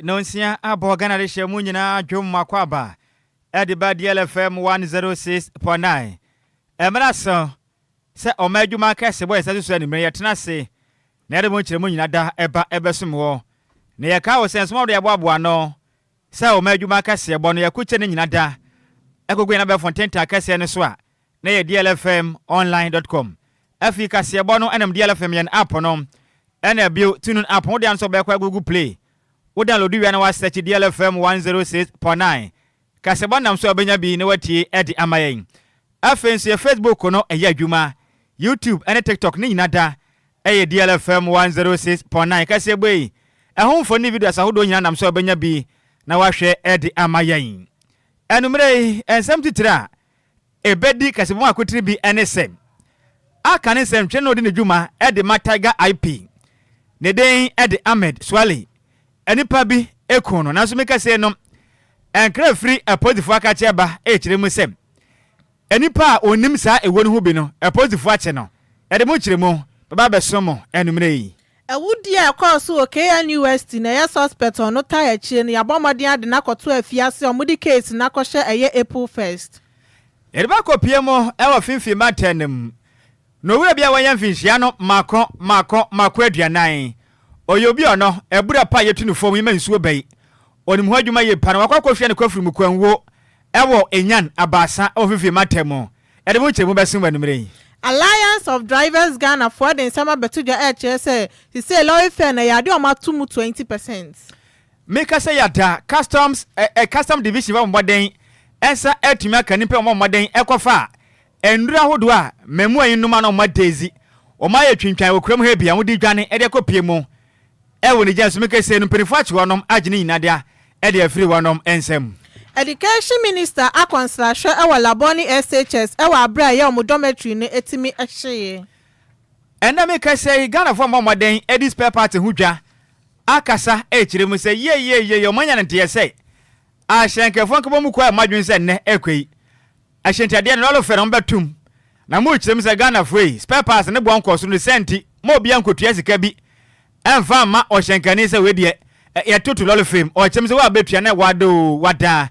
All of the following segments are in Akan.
Nonsia abɔ. Ghana de hyɛ mu nyinaa dwom mako aba ɛde ba DLFM 106.9. Ɛmmerɛ so sɛ ɔma adwuma kɛse bɔ yɛsa soso anwummerɛ, yɛtena ase na yɛde mo nkyerɛmu nyina da ɛba ɛbɛsom wɔ na yɛka wɔ sɛ nsɛm a wɔde yɛboaboa no sɛ ɔma adwuma kɛseɛ bɔ no, yɛkokyɛ no nyina da ɛkɔgu yɛn abɛfo ntentan kɛseɛ no so a na yɛ dlfmonline.com. Afei kaseɛbɔ no ɛnam DLFM yɛn app no ɛna bio TuneIn app wode nso bɛkɔ Google Play, wo download wia na wasearch DLFM 106.9, kaseɛbɔ nam so a wobɛnya bi na watie ɛde ama yɛn. Afei nso yɛ Facebook no ɛyɛ adwuma, YouTube ɛne TikTok ne nyina da ɛyɛ DLFM 106.9. Kaseɛbɔ yi ɛho mfoni, videos ahodoɔ nyinaa nam so a wobɛnya bi na wahwɛ ɛde ama yɛn. Ɛnumere yi, nsɛm titire a ɛbɛdi kaseɛbɔ mu akotiri bi ɛne sɛ aka ne nsɛmtwerɛ na ɔdi ne dwuma ɛde ma Tiger IP, ne den ɛde Ahmed Suale, nipa bi eku no. Nanso meka sɛ no nkra firi apolisifoɔ akakyɛ ba ɛkyerɛ mu sɛ nipa a onim saa ewo no ho bi no, apolisifoɔ akye no. Ɛde mu kyerɛ mu bɛba abɛso mo ɛnumere yi. Awudie a ɛkɔɔ so wɔ KNUST na ɛyɛ suspect ɔno taa akyire no, yɛabɔ mmɔden ade no akɔto afiase a ɔmode case no akɔhyɛ ɛyɛ April 1st. Yɛde ba kɔpie mu ɛwɔ Finfin mantam no mu na owura bi a wɔnyɛ mfinhyia no mako mako mako 40, ɔyɛ obi ɔno ɛbura pa a yɛtu no fam yi ma nsuo bɛyi, ɔnim ho adwuma yie pa na wakɔ akɔhwɛ ne kɔfiri mu kwanwo ɛwɔ Enyan Abaasa ɛwɔ Finfin mantam mu. Yɛde mu nkyerɛ mu bɛsen wɔ anumere yi. Alliance of Drivers Ghana foɔ de nsɛm abɛto dwa ɛrekyerɛ sɛ sisei lorry fare na yɛade ɔmo ato mu 20%. Meka sɛ yɛada customs ɛ ɛ custom division bɛ mmɔden ɛnsa ɛtumi aka nipa a wɔn mmɔden ɛkɔfa nduro ahodoɔ a mmamu a yi nnoma na wɔn adezi wɔn ayɛ twintwan wɔ kurom ha bi a wɔde dwane ɛde akɔ pie mu ɛwɔ ne gya nso. Meka sɛ no mpanimfoɔ akyi wɔnom agye ne nyinaa dea ɛde afiri wɔnom nsam. Education Minister akɔ nsrahwɛ ɛwɔ Labone SHS ɛwɔ abere a ɛyɛ ɔmo dormitory no etimi ɛhyeeɛ. Ɛnna meka sɛ Ghanafoɔ mmɔ mmɔden ɛde spare part ho dwa akasa ɛkyerɛ mu sɛ yie yie yie, ɔmo anya no nteɛ sɛ ahyɛnkɛfoɔ nkɛbɔ mu kɔ a mmadwene sɛ nnɛ ɛkɔ yi ahyɛntiadeɛ no lorry fare no bɛtum na mo kyerɛ mu sɛ Ghanafoɔ yi spare parts ne boɔ nkɔ so no sɛ nti ma obiara nkotua sika bi ɛmfa mma ɔhyɛnkani sɛ wei deɛ yɛtoto lorry fare mu. Ɔkyerɛ mu sɛ woabɛtua na wada o wadaa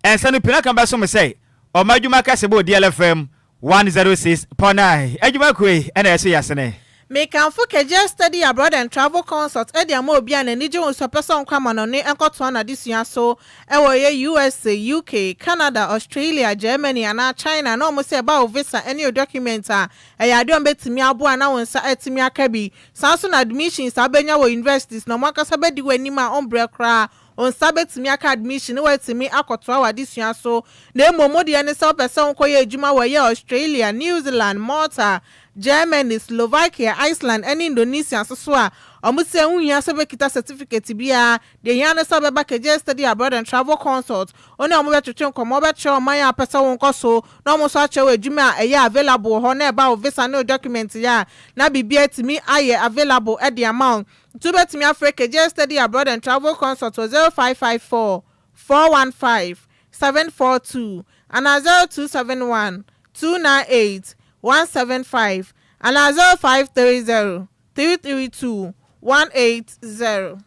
ɛnsa no pii ka bɛsom sɛ ɔma adwuma kɛse bɔ DLFM 106.9 adwuma koe ɛna ɛso yɛ asene. Mekamfo Kegye Study Abroad and Travel Consult ɛde ama obi a n'ani gye ho sɛ ɔpɛ sɛ ɔnkɔ amanɔne nkɔtoa n'adesua so ɛwɔ yɛ USA, UK, Canada, Australia, Germany anaa China na ɔmo sɛ ɛba wo visa ɛne o document a ɛyɛ adeɛ a ɔmbɛtumi aboa na wo nsa ɛtumi aka bi. Saa nso na admissions a wobɛnya wɔ universities na ɔmo ankasa bɛdi w'anim a ɔmbrɛ koraa wo nsa bɛtumi aka admission na woatumi akɔtoa w'adesua so. Na mmom wo deɛ ne sɛ wopɛ sɛ wokɔyɛ adwuma wɔ yɛ Australia, New Zealand, Malta, Germany, Slovakia, Iceland ɛne Indonesia nso so a, ɔmo sɛ ho hia sɛ wobɛkita certificate biara. Deɛ hia ne sɛ wobɛba Kegye Study Abroad and Travel Consult, wo ne ɔmo bɛtwetwe nkɔmmɔ, wobɛkyerɛ ɔman a pɛ sɛ wo nkɔ so na ɔmo nso akyerɛ wo adwuma a ɛyɛ available wɔ hɔ na ɛba wo visa ne wo document yɛ a na biribi atumi ayɛ available ɛde ama wo. Nti wobɛtumi afrɛ Kegye Study Abroad and Travel Consult wɔ 0554 415 742 anaa 0271 298 175 anaa 0530 332 180.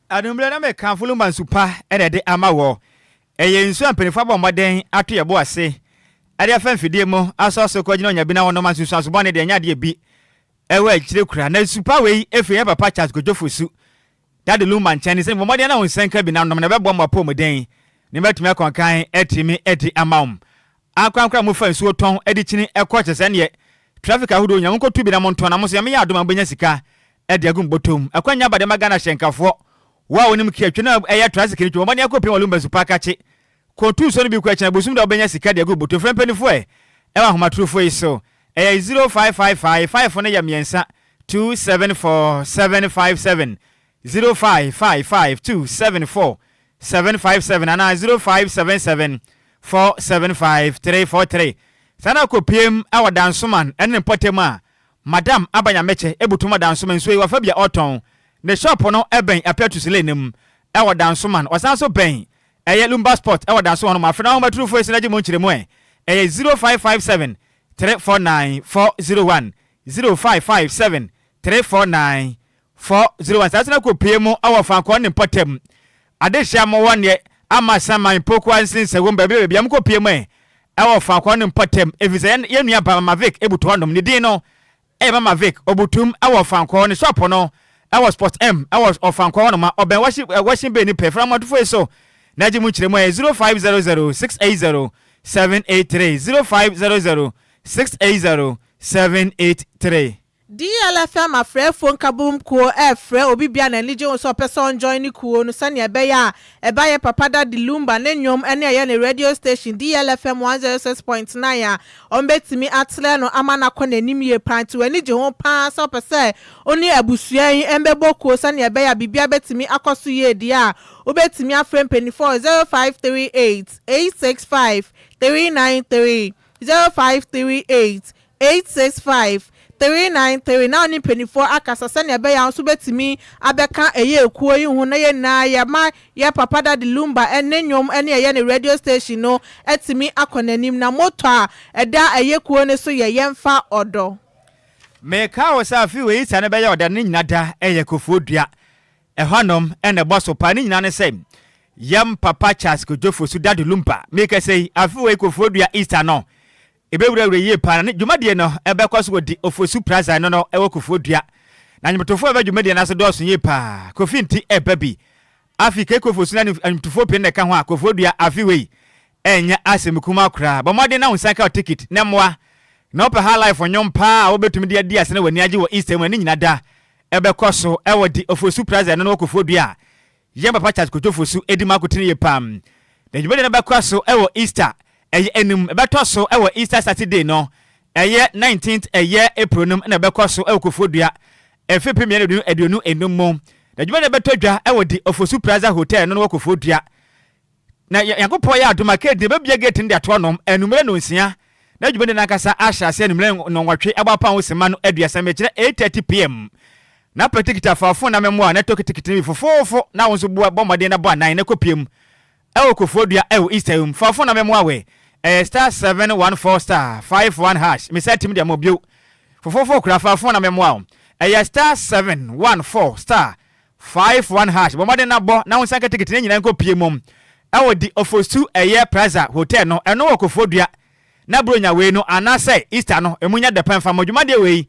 Anummerɛ na mekamfo Lumba nsu pa ɛna ɛde ama wɔ. Ɛyɛ nsuo a mpanimfoɔ abɔ mmɔden ato yɛ bo ase ɛde afa mfidie mu asɔ so kɔgyina ɔnya bi na wɔnom nsusuanso bɔne deɛ ɛnyɛ adeɛ bi ɛwɔ akyire kura. Na nsu pa wei ɛfiri yɛ papa Charles Kodwo Fosu, Daddy Lumba nkyɛn ne sɛ mmɔden na wo nsɛnka bi nanom na ɛbɛboa mo apɔmuden ne bɛtumi akɔnkan atumi adi ama wo. Ankorankora mofa nsuo tɔn de kyini ɛkɔ kyɛ sɛ neɛ traffic ahodoɔ nyina monkɔtu bi na montɔn na mo nso yɛmeyɛ adom a mobɛnya sika ɛde agu mbɔtɔm. Akwanya ba de ma Ghana hyɛnkafoɔ wo a wonim kia twe no ɛyɛ traffic no twe wɔmɔne akɔpem wɔ Lumba Supa kakye kɔtu nsuo no bi kɔ akyina bosom da wobɛnya sika de agu bɔtɔm. Frɛ mpanimfoɔ ɛ ɛwɔ ahomatorofoɔ yi so, ɛyɛ 0555 5 no yɛ mmiɛnsa 274 757, 0555 274 757 anaa 0577 475 343. Saa na kɔpiem ɛwɔ Dansoman ɛne ne mpɔtam a Madam Abanyamekyɛ ebutum Dansoman nsuo yi wafa bi a ɔtɔn ne shop no ɛbɛn Apiatus Lane mu ɛwɔ Dansoman. Ɔsan so bɛn ɛyɛ Lumba Sport ɛwɔ Dansoman no mu. Afei na ahomatorofo esi n'agye mu nkyerɛmu ɛ ɛyɛ 0557 349 401, 0557 349 401. Saa sena kɔpie mu ɛwɔ Fankɔ ne mpɔtam. Adehye a mowɔ neɛ ama saman pokuwa nsensɛwom baabi baabi a mokɔpie mu ɛ ɛwɔ faako no mpɔtam efisɛ yɛn yɛn nua ba Mama Vic ebutu hɔnom ne din no ɛyɛ Mama Vic obutum ɛwɔ fankɔ ne shop no ɛwɔ Spot M ɛwɔ ɔfankɔ hɔnom a ɔbɛn washing washing bay no pɛ fra mɔtofo yi so na gye mu nkyerɛmu ɛyɛ 0500 680 783 0500 680 783. DLFM afrɛfoɔ nkabom kuo ɛrefrɛ obi bia n'ani gye ho sɛ ɔpɛ sɛ ɔnjoin ne kuo no sɛnea ɛbɛyɛ a ɛba yɛ papa Daddy Lumba ne nnwom ne ɛyɛ ne radio station DLFM 106.9 a ɔmbɛtumi atrɛ no ama no akɔ n'anim yie paa. Nti w'ani gye ho paa sɛ ɔpɛ sɛ ɔne abusua yi mbɛbɔ kuo sɛnea ɛbɛyɛ a biribia bɛtumi akɔ so yie deɛ a, wobɛtumi afrɛ mpanimfoɔ 0538 865 393, 0538 865 393 na ɔne mpanimfoɔ akasa sɛnea ɛbɛyɛ a nso bɛtumi abɛka ɛyɛ ekuo yi ho na yɛn nyinaa yɛma yɛ papa Daddy Lumba ɛne nnwom ɛne ɛyɛ ne radio station no ɛtumi akɔ n'anim. Na motto a ɛda ɛyɛ kuo no so yɛ "Yɛmfa ɔdɔ". Meka wo sɛ afei wei sa no bɛyɛ ɔda ne nyina da ɛyɛ Kofoɔ Dua ɛhɔnom ɛna ɛbɔ so paa. Ne nyinaa ne sɛ yɛm papa Charles Kojo Fosu Daddy Lumba meka sɛ afei wei Kofoɔ Dua Easter no ɛbɛwurawura yie paa na ne dwumadie no ɛbɛkɔ so wɔ di Ofosu Plaza no ɛwɔ Kofoɔ Dua. Na nnwomtofoɔ a ɛbɛ dwumadie no ase dɔɔso yie paa. Kofi Nti ɛba bi afi ke Kofosu na nnwomtofoɔ pii na ɛka ho a Kofoɔ Dua afi wei ɛnyɛ asɛm kuma koraa. Bɔ mmɔden na wo nsa ka wo ticket na mmoa na wopɛ high life nnwom paa a wobɛtumi de adi ase na w'ani agye wɔ Easter mu a ne nyina da ɛbɛkɔ so ɛwɔ di Ofosu Plaza no wɔ Kofoɔ Dua a yɛn papa Charles Kojo Fosu edi mu akotene yie pam. Na dwumadie no bɛkɔ so ɛwɔ Easter ɛyɛ enum ɛbɛtɔ so ɛwɔ Easter Saturday no ɛyɛ 19th ɛyɛ April no na ɛbɛkɔ so ɛwɔ Kofoɔ Dua mfe 2025 mu. Na dwumadie no bɛtɔ dwa ɛwɔ di Ofosu Plaza Hotel no wɔ Kofoɔ Dua. Na Nyankopɔn yɛ adom a keedi bɛbia gate no de ato anom anummerɛ 6:00 na dwumadie no ankasa ahyɛ ase anummerɛ 8:30 ɛbɔ apa ho sema no 30, mekyerɛ 8:30 p.m. Na pɛ tikiti afa phone na mɛmoa na ɛtɔ kitikiti no bi fofoofo na wo nso boa bɔ mmɔden na bɔ anan na kɔpie mu ɛwɔ Kofoɔ Dua ɛwɔ Easter mu. Fa phone na mɛmoa wɛ ɛyɛ *714*51# mesɛ tim deɛ mo bio fofoofo kura. Fa phone na mɛmoa wo ɛyɛ *714*51# bɔ mmɔden na bɔ na wo nsa nka tikiti no nyinaa nkɔ pie mu ɛwɔ di Ofosu ɛyɛ Plaza Hotel no ɛno wɔ Kofoɔ Dua. Na Buronya wei no anaasɛ Easter no emu nya dɛpɛ mfa mo dwumadeɛ wei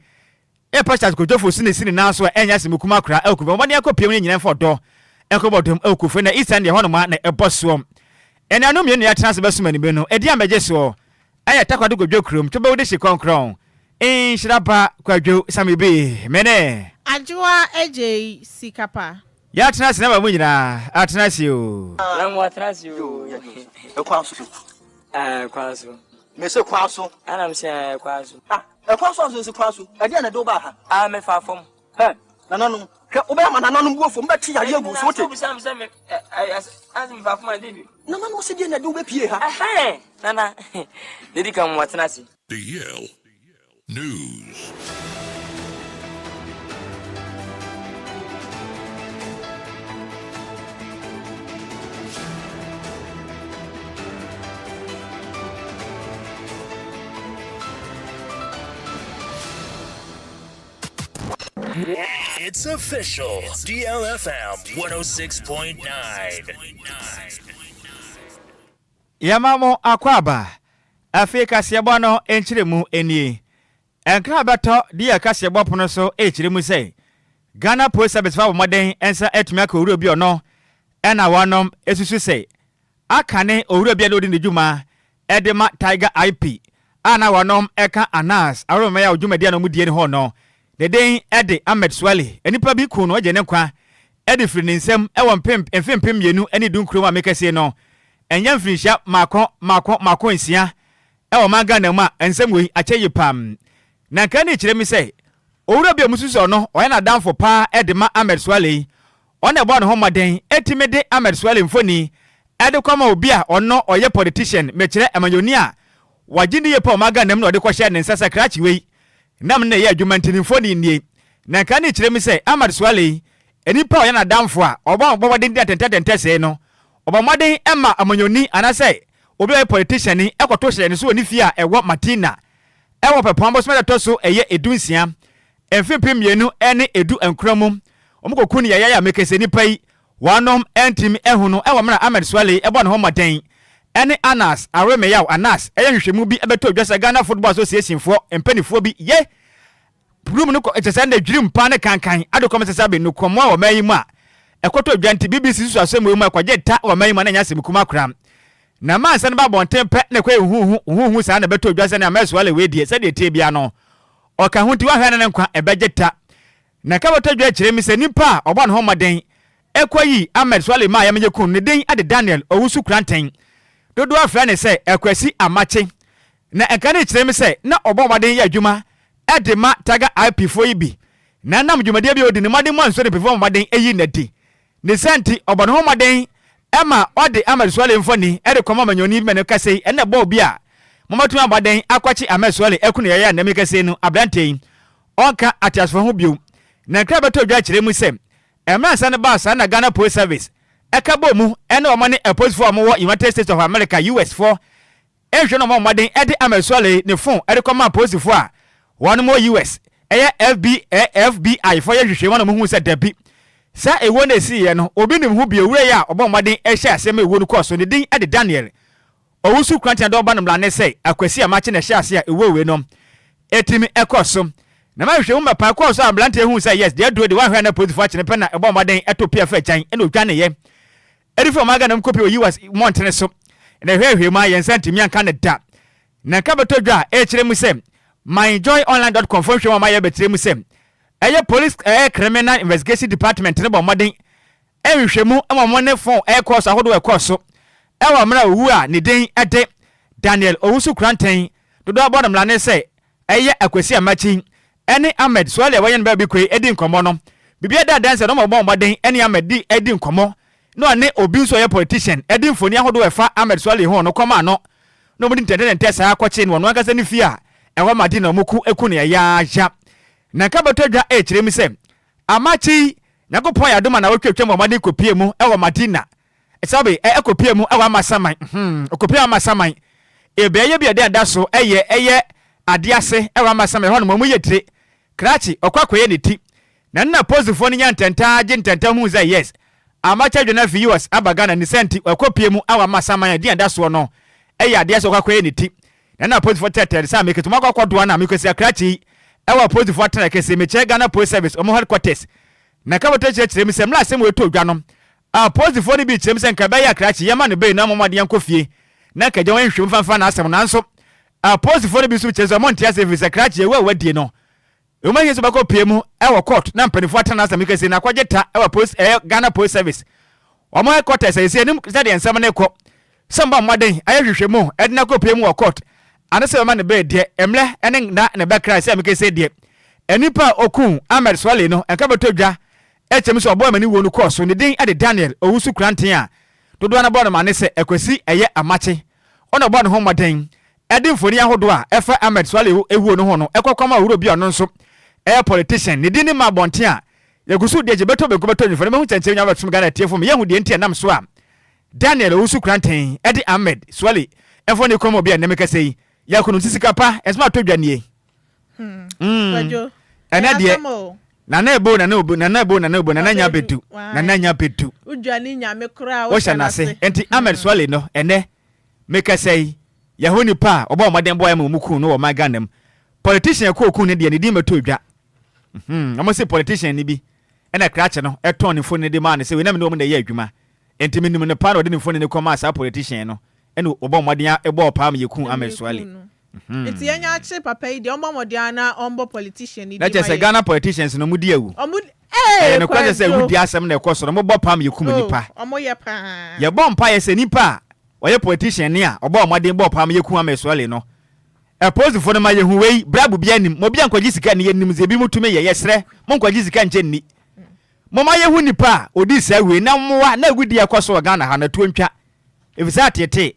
ɛ Pastor Kojo Fosu ne si ne nan so a ɛnyɛ asɛm kuma kora ɛwɔ Kofoɔ. Mmɔden akɔ pie mu no nyinaa mfa ɔdɔ ɛnkɔbɔ dɔm ɛwɔ Kofoɔ na Easter deɛ hɔnom a na ɛbɔ soɔ. Ɛne ano mmienu yɛatena ase bɛsom anime no ɛdi amɛgye soɔ ɛyɛ Takwado Godwo kurom twɛbɛwo de hye kɔnkrɔn nhyira ba Kwadwo Sami bi mene Adwoa Agye Sikapa. Yɛatena ase na ma mu nyinaa atena ase o. Na mo atena ase o. Ɛkwan so. Ɛkwan so. Mese kwan so. Ana m sɛ ɛkwan so. Ah, ɛkwan so aso si kwan so. Ɛdeɛ na ɛde wo baa ha? Ah, mefa fam. Hɛ, nananom, hwɛ wobɛyɛ ma nananom bu afo mbɛte yareɛ agu so wote. Wobisa me sɛ me ase mefa fam a de bi. Nananom sɛ deɛ na ɛde wo bɛpie ha? Ɛhɛn, nana. Ne di kan mo atena ase. DL News. It's official. DLFM 106.9. Yɛma mo akɔ aba. Afei kaseɛbɔ no nkyerɛ mu nie. Ɛnkra bɛtɔ de yɛ kaseɛbɔ pono so ɛkyerɛ mu sɛ Ghana Post Service fa bɔ mmɔden nsa atumi aka owura bi ɔno ɛna wɔnom esusu sɛ aka ne owura bi a na ɔdi ne dwuma ɛde ma Tiger IP a na wɔnom ɛka Anas aromɛyɛ a dwumadi a na wɔn die ne hɔ no ne den ɛde Ahmed Suale. Nipa bi kun no agye ne nkwa ɛde firi ne nsam ɛwɔ mpem mfe 2019 a mekɛseɛ no ɛnyɛ mfirinhyia mako mako mako nsia ɛwɔ man Ghana mu a nsɛm wei akyɛ yi pam. Na nka ne kyerɛ mi sɛ owura bi a ɔmo susu ɔno ɔyɛ n'adamfo paa ɛde ma Ahmed Suale yi ɔna ɛbɔ ne ho mmɔden ɛtumi de Ahmed Suale mfoni ɛde kɔma obi a ɔno ɔyɛ politician, mekyerɛ amanyɔni a wagye ne yie pa ɔman Ghana mu, na ɔde kɔhyɛ ne nsa sɛ krakye wei nam ne yɛ adwuma nti ne mfoni nie. Na nka ne kyerɛ mi sɛ Ahmed Suale yi nipa a ɔyɛ n'adamfo a ɔbɔ mmɔden de atɛntɛtɛntɛ sɛɛ no ɔbɔ mmɔden ɛma amanyɔni anaasɛ obi a ɔyɛ politician ni ɛkɔto hyɛ ne so wɔ ne fie a ɛwɔ Madina ɛwɔ Pɛpɔn bosome da ɛtɔ so ɛyɛ 16 mfe 2019 mu. Wɔn kɔku ne yɛyɛ a mekɛsɛ nipa yi. Wɔnom antumi ahu no wɔ mmerɛ a Ahmed Suale bɔ ne ho mmɔden ne Anas Aremeyaw Anas yɛ nhwehwɛmu bi bɛtɔɔ dwa sɛ Ghana Football Association foɔ mpaninfoɔ bi ye room no kɔ kyɛ sɛ ɛnna dwirim paa ne kankan ade kɔm sɛ sɛ abɛnu kɔmmoa wɔ man yi mu a ɛkɔtɔ dwa nti BBC susu asɛm wei mu a ɛkɔgye ta wɔ man yi mu a na ɛnyɛ asɛm kumaa koraa. Na ɛma nsa no ba abɔnten pɛ na ɛkɔyɛ huhuhu huhuhu saa na ɛbɛtɔ dwa sɛ ne Ahmed Suale wei deɛ sɛdeɛ ɛteɛ biara no ɔka ho nti woahwɛ a na ne nkwa ɛbɛgye ta. Na ɛka bɛtɔ dwa kyerɛ me sɛ nipa a ɔbɔ ne ho mmɔden kɔyi Ahmed Suale maa yɛmɛgye kun no, ne din de Daniel Owusu Koranteng. Dodoɔ ara frɛ no sɛ Akwasi Amakye. Na ɛka no kyerɛ me sɛ na ɔbɔ mmɔden yɛ adwuma de ma Tiger IP foɔ yi bi. Na ɛnam dwumadie bi a ɔdi no mmɔden mu ansuo ne mpanyinfoɔ mmɔden yi no adi. Ne saa nti, ɔbɔ ne ho mmɔden ma ɔde Ahmed Suale mfoni de kɔma ɔmanyɔni bi ma no kasa yi ɛna ɛbɔ obi a mommɛtumi abɔ den akɔkye Ahmed Suale aku no yɛyɛ a nnɛ mekasa yi no aberanteɛ yi ɔnka ateasefo ho bio. Na nkra bɛtɔ dwa kyerɛ mu sɛ, mmerɛ ansa no baa saa na Ghana Post Service ɛka bɔɔ mu ɛne wɔn ne apolisifoɔ a wɔwɔ United States of America, US, foɔ nhwɛ na wɔn mmɔden de Ahmed Suale ne fon de kɔmaa apolisifoɔ a wɔn wɔ US, ɛyɛ FBI, FBI foɔ yɛ nhwehwɛmu na wɔn huu sɛ dabi, saa ewuo no a ɛsiiɛ no obi nim ho bio, owura yi a ɔbɔɔ mmɔden hyɛɛ aseɛ ma ewuo no kɔɔ so, ne din de Daniel Owusu Kranten Adɔba no mmara ne sɛ Akwasi Amakye na ɛhyɛɛ ase a ewuo wei no ɛtumi ɛkɔ so. Na ma nhwehwɛmu mapa ɛkɔɔ so a mmeranteɛ huu sɛ yes deɛ aduro deɛ wanhwɛ a na apolisifoɔ akye no pɛ na ɛbɔɔ mmɔden ɛto pia fa agyan ɛna ɔdwaneeɛ ɛde firi ɔman Ghana mu kɔpie wɔ US mmɔntene so na ɛhwɛɛhwɛɛ mu a yɛn nsa ntumi anka no da. Na nka bɛtɔ dwa a ɛkyerɛ mu sɛ myjoyonline dot com foɔ nhwehwɛmu a wɔayɛ bɛkyerɛ mu sɛ ɛyɛ police ɛyɛ criminal investigation department no bɔ mmɔden Nhwehwɛmu ma wɔne fon ɛkɔɔ so ahodoɔ ɛkɔɔ so wɔ mmerɛ a owu a ne din de Daniel Owusu Koranteng dodoɔ abɔ no mmrane sɛ ɛyɛ Akwasi Amakyi ne Ahmed Suale a wɔnyɛ no baabi kɔ yi di nkɔmmɔ no. Biribi ada adanse na wɔbɔ mmɔden ne Ahmed di di nkɔmmɔ na ɔne obi nso a ɔyɛ politician de mfoni ahodoɔ ɛfa Ahmed Suale ho no kɔmaa no na wɔde ntɛntɛntɛntɛ saa kɔkyee no wɔ ɔno ankasa ne fie a ɛwɔ Madina wɔku ku no yayaaya. Na nka bɛtɔ dwa ɛrekyerɛ mu sɛ Amakye yi, Nyankopɔn ayɛ adom a nawɔtwe atwam wɔ mmɔden kɔpie mu wɔ Madina, sabe, ɛ, ɛkɔpie mu wɔ Amasaman, hmm, ɔkɔpie Amasaman, beaeɛ bi a ɛda ɛda so ɛyɛ, ɛyɛ adeɛ ase wɔ Amasaman, ɛhɔ nom, wɔn yɛ tire, krakye, ɔkɔ akɔyɛ ne ti. Na ɛno na posifoɔ no nya ntɛntaa gye ntɛntaa huu sɛ yes, Amakye adwane afi US aba Ghana, ne saa nti, wakɔpie mu wɔ Amasaman a ɛdin a ɛda soɔ no ɛyɛ adeɛ ase ɔkɔ akɔyɛ ne ti. Na na apolisifoɔ tɛɛtɛɛ no sɛ mekete wɔn akɔ akɔdoa no a mekɔsi akrakye yi wɔ apolisifoɔ atenaeɛ kɛseɛ mekyerɛ Ghana Police Service wɔn headquarters. Na Kabotɛ kyerɛkyerɛ mu sɛ mmerɛ asɛm wei too dwa no apolisifoɔ no bi kyerɛ mu sɛ nka ɛbɛyɛ akrakye yɛma no bail na wɔn adeɛ nkɔ fie na nka agya wɔn nhwehwɛ mu mfa mfa n'asɛm nanso apolisifoɔ no bi nso kyerɛ sɛ wɔn nte aseɛ ɛfiri sɛ krakye awu a wadie no Ewom ahia sɛ ɔbɛkɔ pie mu wɔ court na mpaninfoɔ atena n'asɛm kɛse na akɔgye ta wɔ police ɛyɛ Ghana Police Service wɔn headquarters a ɛsi anim sɛdeɛ nsɛm no rekɔ sɛ mbɔ mmɔden ayɛ hwehwɛmu ɛde no akɔ pie mu wɔ court ane sɛ bɛma no bail deɛ mmerɛ ne nna na ɛbɛkra sɛ mekɛsɛ deɛ nnipa a ɔkuu Ahmed Suale no nka bɛtɔ dwa ɛkyɛm sɛ ɔbɔɔ amani wuo no kɔɔ so ne din de Daniel Owusu Kranten a dodoɔ no bɔ no mane sɛ Akwasi ɛyɛ Amakye ɔna ɔbɔɔ ne ho mmɔden de mfoni ahodoɔ a ɛfa Ahmed Suale wuo no ho no kɔ kɔma owura bi a ɔno nso yɛ politician. Ne din no mma abɔnten a yɛgu so di akyi bɛtɔ benku bɛtɔ nifa no bɛhu kyɛnkyɛn nya bɛsom Ghana atiefo ma yɛahu deɛ nti a ɛnam so a Daniel Owusu Koranteng de Ahmed Suale mfoni kɔma obi a nnɛ mekasa yi yɛako no nti sika pa nsɛm a atɔ dwa nie. Hmm. Mm. Ɛnɛ deɛ nana ebo nana obo nana ebo nana obo nana nya bedu nana nya bedu. Wohyɛ n'ase nti Ahmed hmm. Suale no ɛnɛ mekasa yi Yɛho nipa a ɔbɔɔ mmɔden boaeɛ ma wɔn kuu no wɔ ɔman Ghana mu. Politician ɛkɔɔ kuu no deɛ ne din bɛtɔɔ dwa. Hmm, wɔn se politician no bi ɛna krakye no ɛtɔn ne mfonini de maa no sɛ wei na me ne wɔn na ɛyɛ adwuma. Enti menim no paa na ɔde ne mfonini kɔmaa saa politician no ɛna wɔbɔɔ mmɔden bɔɔ paa ma yɛkuu Ahmed Suale. Hmm. Nti yɛnya akyere papa yi deɛ ɔmmɔ mmɔden ara na ɔmbɔ politician no Na din kyerɛ ma sɛ yɛn. Ghana politicians no wɔn di awu. Ɔmo Ɛyɛ ee nokorɛ sɛ sɛ Kwadwo. awudi asɛm na ɛkɔ so no wɔbɔ paa ma yɛkum Oh, nnipa. ɔmo yɛ paa. Yɛbɔ mpaeɛ sɛ nipa a ɔyɛ politician ni a ɔbɔɔ mmɔden bɔɔ paa ma yɛkum Ahmed Suale no. Apolisifo no ma yɛhu wei, bribe biara nnim, ma obiara nkɔgye sika nni, yɛnim dza ebinom tumi yɛ, yɛserɛ mo nkɔgye sika nkyɛ nni. Momma yɛhu nipa a ɔdii saa wei na mmoa na agudie a ɛkɔ so wɔ Ghana ha no ɛtoɔ ntwa. Efisɛ ateetee,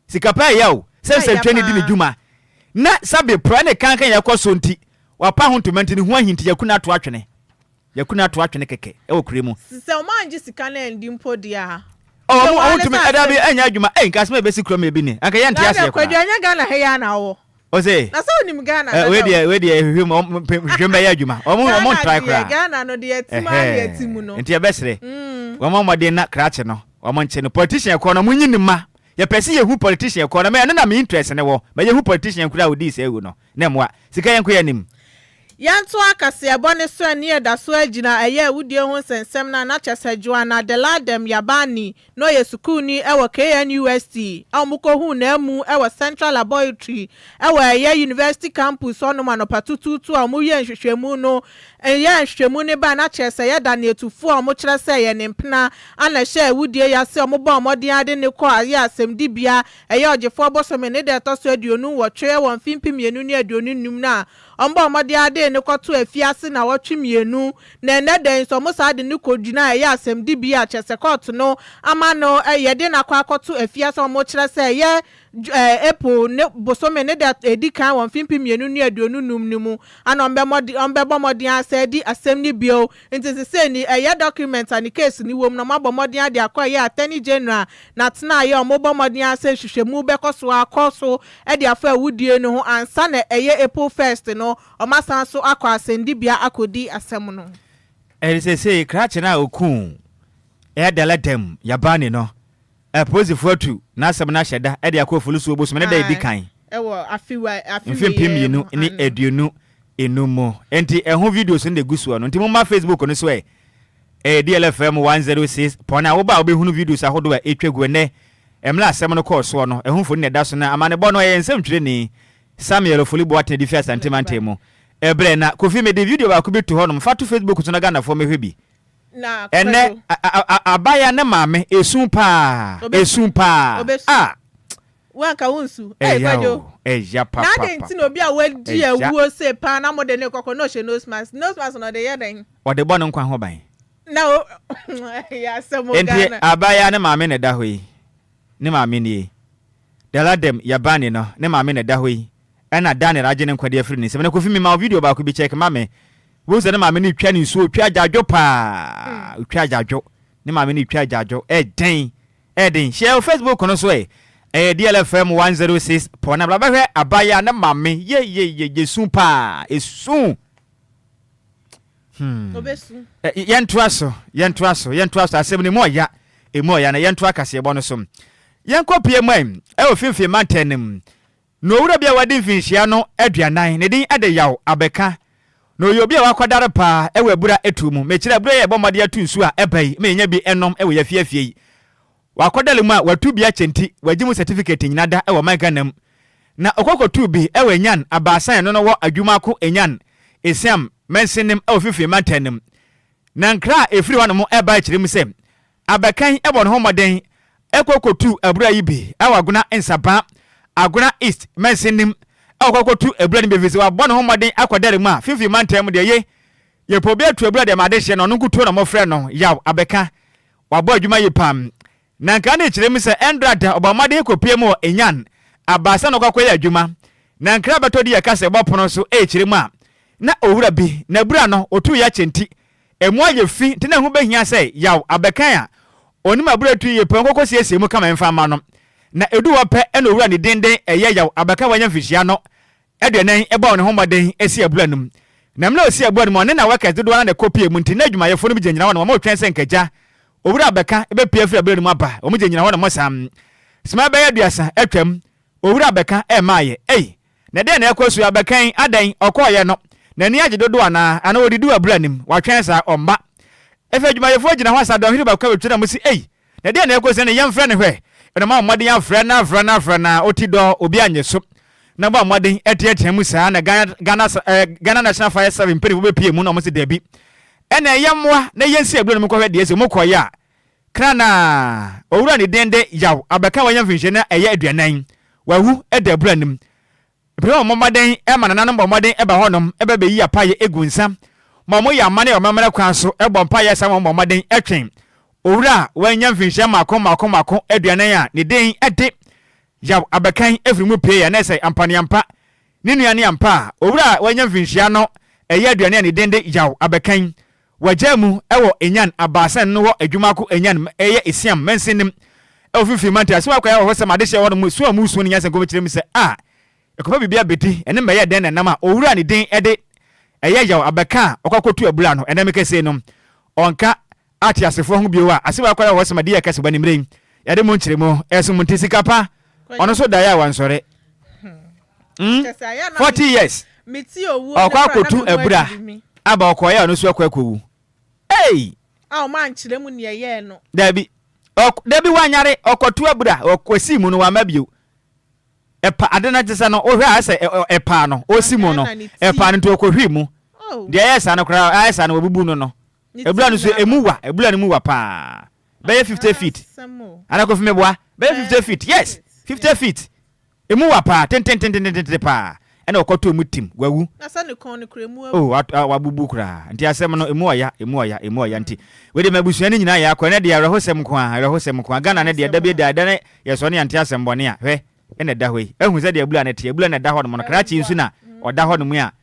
sika paa ɛyɛ o, sɛ Ɛyɛ nsɛntwerɛni di ne paa. dwuma na sɛbe prɛ ne kankan a ɛkɔ so nti, wapa ho ntoma nti ne ho ahi nti yɛaku no ato atwene. Yɛku no ato atwene kɛkɛ wɔ kure mu. Sɛ ɔmo angye sika no andi mpo deɛ a. Oh, Sɛ ɔmo wɔn ɔmo ne tumi sɛ ɛda bi asɛm. ɛnyɛ adwuma. Ei, nka asɛm a ebesi kurom ebi ni. Anka yɛnte Na aseɛ deɛ Kwadwo koraa. ɛnyɛ Ghana ha yi ara na wowɔ. Ose. Na sɛ wonim Ghana Eh, wei dada o. deɛ wei deɛ hwehwɛ mu ɔmo hwehwɛ mu bɛyɛ adwuma. Ɔmo ɔmo Ghana ntrae deɛ koraa. Ghana no deɛ ɛte mu ara na ɛte mu Ɛhɛɛ. no. Nti yɛbɛsrɛ. Mm. Wɔmmɔ mmɔden na krakye no wɔn nkye no. Politician korɔ no monyi no mma. Yɛpɛ sɛ yɛhu politician korɔ no. Me ɛno na me interest no wɔ. Ma yɛhu politician korɔ a ɔdii saa awu no. Na mmoa. Sika yɛnkɔ yɛn anim. Yɛntoa kaseɛbɔ no so ɛne yɛda so ara gyina ɛyɛ awudie ho nsɛnsɛm no a na kyerɛ sɛ Joanna Deladem Yabani na ɔyɛ sukuuni wɔ KNUST a wɔkɔhuu n'amu wɔ Central Laboratory wɔ ɛyɛ University Campus hɔnom anɔpa tutuutu a wɔyɛɛ nhwehwɛmu no yɛɛ nhwehwɛmu no bae na kyerɛ sɛ ɛyɛ Daneɛtufoɔ a wɔkyerɛ sɛ ɛyɛ ne mpena ana ɛhyɛɛ awudie yi ase a wɔbɔɔ mmɔden ara de no kɔɔ ayɛ asɛmdibea ɛyɛ ɔgyefoɔ bosome ne da ɛtɔ so 28 wɔ mfe 2025 no a Wɔbɔɔ mmɔden ara de no kɔtoo afiase nnawɔtwe mmienu, na ɛnnɛ da yi nso wɔsan de no kɔgyina a ɛyɛ asɛmdibea a kyerɛ sɛ kɔɔto no ama no yɛde no akɔ akɔto afiase a wɔkyerɛ sɛ ɛyɛ April ne bosome ne da ɛdi kan wɔ mfe 2025 no mu ana wɔbɛbɔ mmɔden ara sɛ adi asɛm no bio. Nti sesei ni ɛyɛ document a ne case no wɔ mu no wɔabɔ mmɔden ara de akɔ ɛyɛ Attorney General n'atenaeɛ a wɔbɔ mmɔden ara sɛ nhwehwɛmu bɛkɔ so akɔ so de afa awudie no ho ansa na ɛyɛ April first no wɔasan so akɔ asɛnnibea akɔdi asɛm no. Ɛde seesei krakye no a ɔkuu Eadaladam Yabani no, apolisifo atu n'asɛm no ahyɛ da de akɔ Oforisuo bosome ne da a ɛdi kan, mfe 2025 mu. Enti ɛho videos no na ɛgu soɔ no. Nti momma Facebook no so ɛ. Ɛyɛ DLFM 106.9 a woba a wobɛhunu videos ahodoɔ a ɛtwa gu ɛnnɛ mmerɛ a asɛm no kɔɔ soɔ no. Ɛho mfoni na ɛda so na amanebɔ no ɛyɛ nsɛmtwerɛni Samuel Ofoli Boateng de fi Asante mantam mu ɛbrɛ. Na Kofi mede video baako bi to hɔnom fa to Facebook so na Ghanafoɔ mmɛhwɛ bi. Na Ɛnnɛ Kwadwo. abaayewa ne maame ɛsu paa, ɛsu paa. Obesu. Ah! Wo anka wo nsu. Ei Ɛya Kwadwo. o, ɛya Na adɛn papapapa. nti na obi a wadi Ɛya. awuo sei paa na mode no rekɔkɔ na ɔhyɛ nose mask? Nose mask no ɔde yɛ dɛn? Ɔde bɔ ne nkwa ho ban. Na o ɛyɛ asɛm o Enti Ghana. abaayewa ne maame na ɛda hɔ yi. Ne maame nie. Deladem Yabani no, ne maame na ɛda hɔ yi. Ɛna Daniel agye ne nkwa de afiri ne nsam. Na Kofi mema wo video baako bi check ma me. Wohu sɛ ne maame no retwa ne nsuo, ɔtwa agyaadwo paa. Ɔtwa agyaadwo. Ne maame no retwa agyaadwo. Ɛden. Ɛden. Hyɛ wɔ Facebook no so ɛ. Ɛyɛ DLFM 106.9. Bra bɛhwɛ abaayewa ne maame. Ye ye ye ye su paa. Esu. Hmm. Obesu. Yɛntoa so, yɛntoa so, yɛntoa so. Asɛm no emu ɔya, emu ɔya na yɛntoa kaseɛbɔ no so. Yɛnkɔ pie mu ɛ, ɛwɔ finfin mantam no mu. Na owura bi a wadi mfinhyia no 40, ne din de Yaw Abɛka. Na ɔyɛ obi a wakwadare paa wɔ abura tuo mu. Mekyerɛ abura yi a yɛbɔ mmɔden atu nsuo a ɛba yi ma yɛnya bi nom wɔ yɛn afie afie yi. Wakwadare mu a watu bi akyɛ nti, wagye mu sɛtifikɛti nyina da wɔ ɔman Ghana mu. Na ɔkɔ kɔtuu bi wɔ Enyan abaasa a ɛno no wɔ Adwumako Enyan, Esiam, Mansinim wɔ Fifiri mantam no mu. Na nkra a ɛfiri hɔnom reba kyerɛ mu sɛ Abakan bɔ ne ho mmɔden kɔ kɔtu abura yi bi wɔ Agona Nsabaa, Agona East mansinim kɔ kɔtu abura no bi ɛfiri sɛ wabɔ ne ho mmɔden akɔ dare mu a Finfin mantam mu deɛ ye yɛpɛ obi atu abura deɛ ma adehyeɛ no ɔno nkutoo na wɔfrɛ no Yaw Abɛka wabɔ adwuma yi pam na nka ne kyerɛ mu sɛ ɛndra da ɔbɔ mmɔden kɔpue mu wɔ Enyan abaasa na ɔkɔ akɔyɛ adwuma na nkra bɛtɔ di yɛka sɛ ɛbɔ pono so ɛrekyerɛ mu a na owura bi na abura no ɔtuu yɛ akyɛ nti Emu ayɛ fi nti na ɛho behia sɛ Yaw abɛkan a onim aburatu yiye pɛ nkɔkɔsiesie mu kama mfa mma no. Na edu hɔ pɛ na owura ne din de ɛyɛ Yaw abɛkan a wanya mfirihyia no 40 bɔɔ ne ho mmɔden sii abura no mu. Na mmerɛ a osii abura no mu ɔne na workers dodoɔ no ara na ɛkɔpuee mu nti na adwumayɛfoɔ no bi gyinagyina hɔ nom wɔretwɛn sɛ nka gya owura abɛka bɛpue afiri abura no mu aba. Wɔn gyinagyina hɔ nom saa. Sima bɛyɛ 30 atwam owura abɛka ɛmmaeɛ. Ei! Na dɛn na ɛkɔ so yi? Abɛkan, adɛn, ɔkɔeɛ no, n'ani agye dodo anaa? Anaa ɔdidi wɔ abura no mu? Watwɛn saa, ɔmma. Afei adwumayɛfoɔ gyina hɔ asa dɔnhwere baako abɛtwa na wɔsi, Ei, na dɛn na ɛkɔ so yi? Ɛnna yɛmfrɛ no hwɛ. Ɛnna wɔabɔ mmɔden afrɛ no, afrɛ no, afrɛ no a, ɔti dɔ, obi annye so. Na wɔbɔ mmɔden teatea mu saa na Ghana, Ghana, eh, Ghana National Fire Service mpanimfoɔ bɛpie mu na wɔsi dabi. Ɛnna ɛyɛ mmoa na yɛnsi abura no mu nkɔhwɛ deɛ ɛsɛ. Wɔkɔeɛ a, Kra na owura ne din de Yaw abɛka wanya mfinhyia na ɛyɛ 40. Wawu da abura no mu. Bere a wɔmmɔ mmɔden ma nananom bɔ mmɔden ba hɔnom ba beyi apaeɛ gu nsa ma wɔyɛ amanne wɔ amammerɛ kwan so bɔ mpaeɛ san wɔn bɔ mmɔden twe owura a wanya mfinhyia mmaako mmaako mmaako 40 a ne din de Yaw abɛkan firi mu pue a na ɛsɛ ampaneampa ne nua ne ampa a owura a wanya mfinhyia no ɛyɛ 40 a ne din de Yaw abɛkan Wɔagyaa mu wɔ Enyan abaasa no wɔ Adwumako Enyan ɛyɛ Esiam mansin no mu wɔ Finfin mantam. Asɛm akɔyɛ awerɛhosɛm adehyeɛ hɔ nom su a wɔresu no nyansa nkɔm kyerɛ mu sɛ a ɛkɔfa biribi abɛdi ɛne mmɛyɛ dɛn na ɛnam a owura a ne din de ɛyɛ Yaw abɛka a ɔkɔ akɔtu abura no ɛnam kɛsei no ɔnka. ateasefoɔ ho bio a, asɛm a ɛkɔyɛ wɔ hɔ sɛ ma di yɛ kɛse bɔ ne mmerɛ yi yɛde mo nkyerɛmu ɛso mo nti sika pa ɔno nso daeɛ a wansɔre. 40 years ɔkɔ akɔtu abura aba ɔkɔyɛ ɔno nso akɔ akɔwu. Ei! A wɔn ankyerɛ mu nea ɛyɛɛ no. Dabi. Ɔk dabi wanyare ɔkɔto abura ɔkɔsi mu no wamma bio. Ɛpa ade no te sɛ no wohwɛ a sɛ ɛpaa no ɔsi mu no ɛpaa no nti ɔkɔhwii mu. Oh. Deɛ ɛyɛ saa no koraa ayɛ saa no wɔbubu no no. Ne Abura no ti so nyinaa emu wa abura no mu wa paa. Bɛyɛ 50 feet. Asɛm o. Ana Kofi meboa? Bɛyɛ Bɛyɛ 50 feet. Yes, 50 Yeah. feet. Emu wa paa tententententente paa. Ɛna ɔkɔtɔɔ mu tim, wawu. Na sɛ ne kɔn no kura emu abu. Oh, wat, ah, wabubu koraa. Nti asɛm no, emu ɔya, emu ɔya, emu ɔya. Nti, wei deɛ m'abusua no nyinaa yɛ akɔ. Ɛnɛ deɛ awerɛhosɛm nko ara, awerɛhosɛm nko ara. Ghana no deɛ, da bi da, ɛda ne yɛsɔre ne yɛnte asɛm bɔne a, hwɛ, ɛna ɛda hɔ yi. Ahu sɛdeɛ abura no teɛ, abura no ɛda hɔnom no, krakye nso na ɔda hɔnom yi a,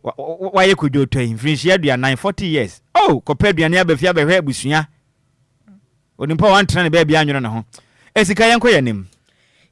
wa, wa, wayɛ kodwootɔ yi, mfirinhyia 40, 40 years. Oh, kɔpɛ aduane aba fie abɛhwɛ abusua. Onipa a wantena ne baabi annwene ne ho. Esika yɛnkɔ yɛn anim.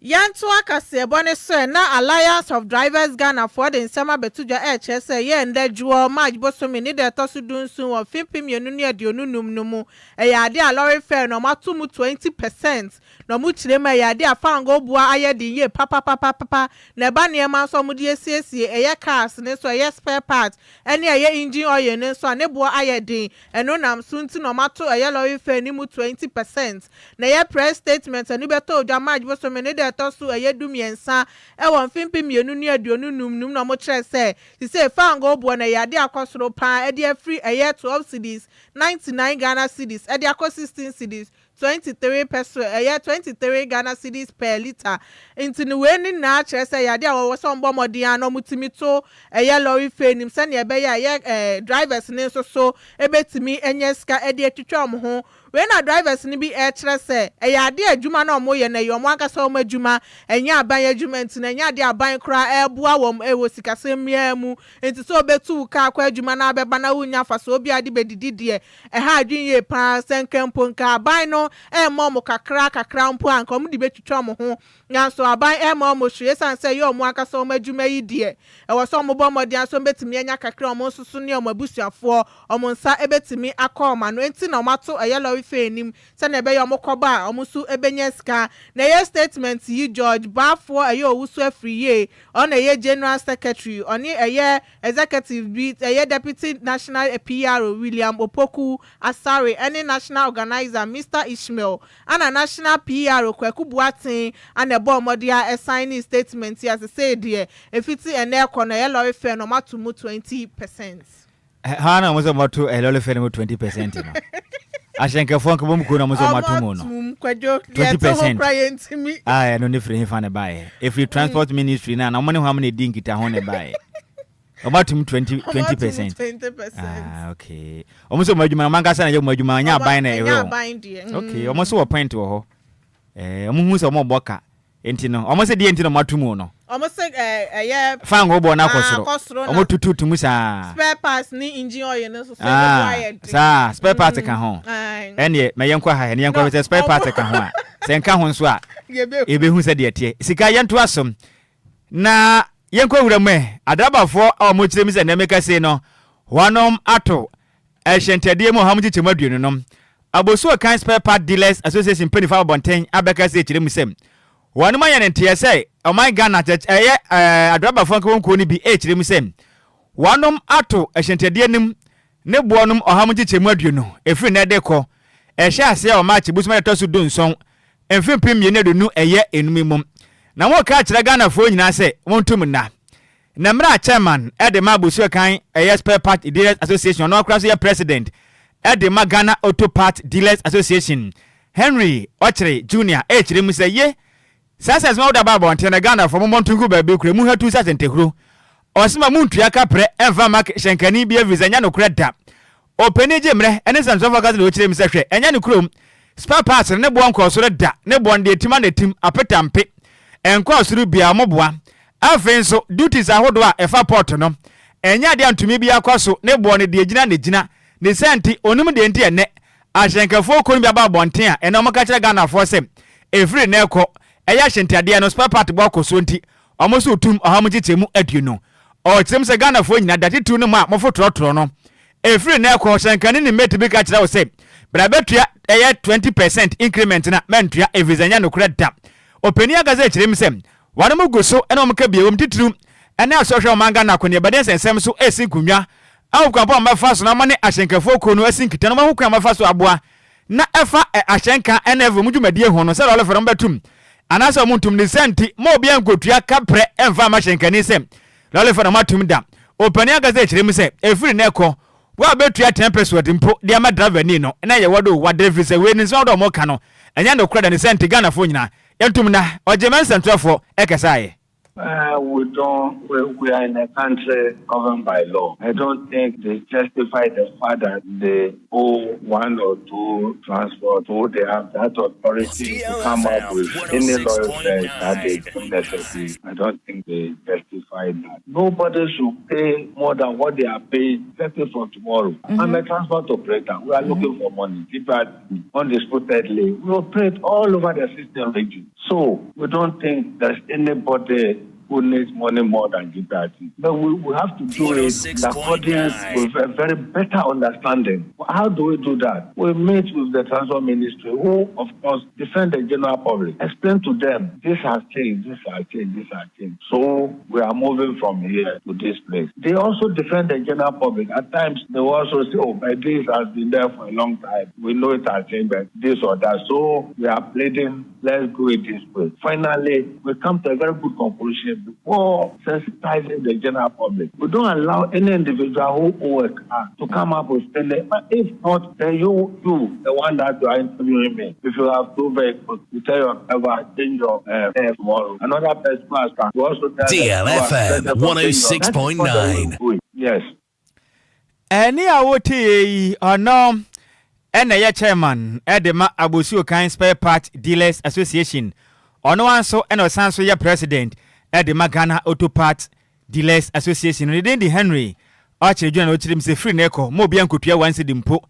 Yɛntoa kaseɛbɔ no so ɛ, na Alliance of Drivers Ghana foɔ de nsɛm abɛto dwa ɛrekyerɛ sɛ ɛyɛ ndɛ dwoɔ, March bosome ne da ɛtɔ so dunson wɔ mfe 2025 no mu, ɛyɛ adeɛ a lorry fare no wɔato mu 20 percent na wɔkyerɛ mu a ɛyɛ adeɛ a fangoo boɔ ayɛ den yie papapapapa na ɛba nneɛma nso a wɔde asiesie ɛyɛ cars no nso ɛyɛ spare parts ɛne ɛyɛ engine oil no nso a ne boɔ ayɛ den. Ɛno nam so nti na wɔato ɛyɛ lɔre fare no mu 20 percent. Na ɛyɛ press statement a ɛno bɛtɔ odwa March bosome ne da ɛtɔ so ɛyɛ 13 ɛwɔ mfe 2025 no mu na wɔkyerɛ sɛ sisei fangoo boɔ no ɛyɛ adeɛ a akɔ soro paa ɛde afiri ɛyɛ 12 cedis 99 Ghana cedis ɛde akɔ 16 cedis 23 pɛ so ɛyɛ 23 Ghana cedis per litre. Nti no wei ne nyinaa kyerɛ sɛ ɛyɛ adeɛ a wɔwɔ sɛ wɔbɔ mmɔden ara na wɔtumi to ɛyɛ lorry fare nim sɛnea ɛbɛyɛ a ɛyɛ ɛɛ drivers no nso so ɛbɛtumi anya sika ɛde atwitwa wɔn ho. Wei na drivers no bi ɛrekyerɛ sɛ ɛyɛ adeɛ a adwuma no a wɔyɛ no ɛyɛ wɔn ankasa wɔn adwuma, ɛnyɛ aban adwuma nti no ɛnyɛ adeɛ a aban koraa ɛreboa wɔn ɛwɔ sikasɛm biara mu. Nti sɛ wobɛtu wo kaa akɔ adwuma na abɛba na wonnya mfasoɔ biara de bɛdidi deɛ, Ɛha adwene yie pa ara. Sɛ nka mpo nka aban no rema wɔn kakra kakra mpo a, nka wɔde bɛtwitwa wɔn ho. Nanso aban remma wɔn hwee. Ɛsiane sɛ ɛyɛ wɔn ankasa wɔn adwuma yi deɛ, ɛwɔ sɛ wɔbɔ mmɔden ara sɛ wɔbɛtumi anya kakra a wɔn nso so ne wɔn abusuafoɔ wɔn nsa bɛtumi akɔ wɔn ano. Enti na wɔato ɛyɛ lɔre fare anim sɛdeɛ ɛbɛyɛ a wɔkɔba a wɔn nso bɛnya sika. Na ɛyɛ statement yi George Baffour ɛyɛ Owusu Afriyie, ɔno na ɛyɛ General Secretary, ɔne ɛyɛ Executive bi, ɛyɛ Deputy National PRO William Opoku Asare ɛne National Organiser Mister Ishmael ana National PRO Kwaku Boateng ana ɛbɔɔ mmɔden a ɛsaenee statement yi a sesei deɛ ɛfiti ɛnnɛ rekɔ no ɛyɛ lɔre fare no wɔato mu 20 percent. Hwan na wɔn sɛ wɔato lɔre fare no mu 20% no? Ahyɛnkɛfoɔ nkabom kuo na wɔn sɛ wɔato mu no. Wɔato mu, Kwadwo, deɛ 20 ɛte ho percent. koraa yɛntumi. A ɛno ne firi hefa na ɛbaeɛ? Ɛfiri Transport Ministry no a na wɔn ne hwan na ɛdi nkitaho na ɛbaeɛ? Wɔn atum 20 Wɔn 20 atum percent. 20%. Ah, okay. Wɔn sɛ wɔn adwuma no, wɔn ankasa na ɛyɛ wɔn adwuma, ɛnyɛ Wɔn aban na ɛnyɛ ɛhwɛ wɔn. aban deɛ. Okay, wɔn nso wɔ point wɔ hɔ. Wɔn hu sɛ wɔn rebɔ ka. Nti no, wɔn sɛ deɛ nti na wɔn ato mu no. Wɔn sɛ ɛyɛ. Fango bɔ no akɔ Ah, soro. akɔ soro na. Wɔn tutu tu mu saa. Spare parts ne engine oil no nso so ɛno Ah, ayɛ den. saa spare part ka ho. Aye. Ɛneɛ mɛ yɛnkɔ ha ɛne yɛnkɔ No, sɛ spare part ɔmo- ka ho a. Sɛ nka ho nso a, Yɛbɛhu. yɛbɛhu sɛ deɛ teɛ. Sika yɛnto asom. Na yɛnkɔ wura mu ɛ. Adrabafoɔ a wɔn kyerɛ mu sɛ nnɛ meka sei no, wɔnom ato ɛhyɛntadeɛ mu ɔha mu nkyekyɛmu 20 nom. Abosuo Kan Spare Part Dealers Association mpanyinfoɔ abɔnten abɛka sɛ kyerɛ mu sɛ wɔnom ayɛ ne nteɛ sɛ ɔman Ghana kyɛ ɛyɛ adrabafoɔ nkabom kuo no bi ɛkyerɛ mu sɛ wɔnom ato ɛhyɛntadeɛ no mu ne boɔ nom ɔha mu nkyekyɛmu 20 ɛfiri nnɛ de kɔ ɛhyɛ aseɛ wɔ March bosome a ɛtɔ so 17 mfe 2025 mu. Na wɔka kyerɛ Ghanafoɔ nyinaa sɛ wɔntum nna. Na mmerɛ a chairman ɛde ma Abosuo Kan ɛyɛ Spare Part Dealers Association, ɔno akora so yɛ president ɛde ma Ghana Auto Part Dealers Association, Henry Ɔkyere Junior, ɛkyerɛ mu sɛ ye saa sɛ sɛ wɔde aba abɔnten no, Ghanafoɔ mommɔ nto ngu baabi kura mu hatu sɛ asɛntahuro. Ɔsema muntua kaprɛ ɛmfa ma hyɛnkani bi ɛfiri sɛ ɛnyɛ nokorɛ da. Ɔpanin gye mmerɛ ɛne nsɛmsɛmfoɔ kasa na ɔkyerɛ mu sɛ hwɛ ɛnyɛ ne kurom spare parts no ne boɔ nkɔɔ soro da, ne boɔ no deɛ ɛtim a na ɛtim apetampe ɛnkɔɔ soro biara moboa. Afei nso duties ahodoɔ a ɛfa port no ɛnyɛ adeɛ a ntumi biara kɔ so, ne boɔ no deɛ gyina na ɛgyina. Ne saa nti ɔnim deɛ nti ɛnnɛ ahyɛnkafoɔ kuo no bi aba abɔnten a ɛnnɛ wɔka kyerɛ Ghanafoɔ sɛ ɛfiri nnɛ rekɔ ɛyɛ ahyɛntiadeɛ no spare part boɔ kɔ soɔ nti wɔn nso retum ɔha mu nkyekyɛmu 20. Ɔkyerɛ mu sɛ Ghanafoɔ nyinaa da titiriw no mu a mofo trɔtrɔ no. Ɛfiri nnɛ rekɔ, hyɛnkani ne mate bi ka kyerɛ wo sɛ, Bra bɛtua ɛyɛ 20 percent increment no a, mɛntua ɛfiri sɛ ɛnyɛ nokorɛ da. Ɔpanin ankasa kyerɛ mu sɛ, wɔnom gu so ne wɔn ka bio, ɛwom titiriw ne asɔhwɛ a ɔman Ghana akɔneabadi nsɛnsɛm so resi nkonnwa a wɔn kwan pa a wɔbɛfa so na wɔne ahyɛnkafoɔ kuo no asi nkita na wɔahu kwan a wɔbɛfa so aboa na ɛfa ahyɛnka ne ɛfa mu dwumadie ho no sɛ lɔre fɛ no wɔbɛtum anaasɛ wɔn ntum ne saa nti ma obiara nkotua kaprɛ mfa mma hyɛnkani sɛ lɔre fɛ no wɔatum da. Ɔpanin ankasa kyerɛ mu sɛ ɛfiri nnɛ kɔ wo a bɛtua 10 pesewas mpo de ama driver ni no na ɛyɛ wɔde o wadere firi sɛ wei ne nsɛm ahodoɔ a wɔka no ɛnyɛ nokorɛ da ne saa nti Ghanafoɔ nyinaa yɛntum na ɔgye ma nsɛntwerɛfoɔ ɛkɛsaeɛ. We don't, we, we are in a country governed by law. I don't think they justify the fact that they owe one or two transport, so they have that authority to come up with any law that they deem necessary. I don't think they justify that. Nobody should pay more than what they are paying, effective from tomorrow. I'm a transport operator. We are looking for money. People undisputedly, we operate all over the system region. So we don't think there's anybody who needs money more than GPRT. But we, we have to do it in accordance with a very better understanding. How do we do that? We meet with the Transport Ministry, who, of course, defend the general public. Explain to them, this has changed, this has changed, this has changed. So we are moving from here to this place. They also defend the general public. At times, they will also say, oh, but this has been there for a long time. We know it has changed, but this or that. So we are pleading, let's go it this way. Finally, we come to a very good conclusion before sensitizing the general public. We don't allow any individual who owe a car to come up with any. But if not, then you, you, the one that you are interviewing me, if you have two vehicles, you tell your driver, change your tomorrow. Another person has car, you also tell DLFM 106.9. Yes. Ɛne a wotie yi, ɔno ɛna ɛyɛ chairman ɛde ma Abossey Okai Spare Part Dealers Association. Ɔno nso ɛna ɔsan so yɛ president ɛde ma Ghana Auto Parts Dealers Association. Ne din de Henry Ɔkyerɛ dwuma na ɔkyerɛ mu sɛ firi ne kɔ ma obiara nkotua 1 cedi mpo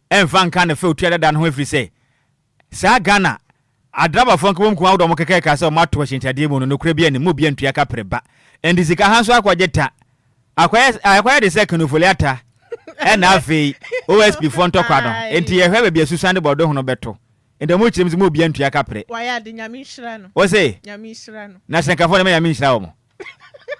ɛmfa nka ne fɛ otua dada no ho, ɛfiri sɛ saa Ghana adrabafoɔ nkabom kuma wodɔ ɔmo kɛkɛ ka sɛ ɔmo ato ahyɛntadeɛ mu no, nokora bi anim ma obiara ntua kaprɛ ba. Ɛnti sika ha nso akɔgye ta akɔyɛ de sɛ Ken Ofori-Atta ɛna afei OSP foɔ ntɔkwa no. Enti yɛhwɛ baabi asusuan de bɔdɔ ho no bɛto. Nti ɔmo kyerɛ mu sɛ ma obiara ntua kaprɛ. Wayɛ ade, Nyame nhyira no. Wɔ se Nyame nhyira no. Na hyɛnkafoɔ no ma Nyame nhyira wɔ mo.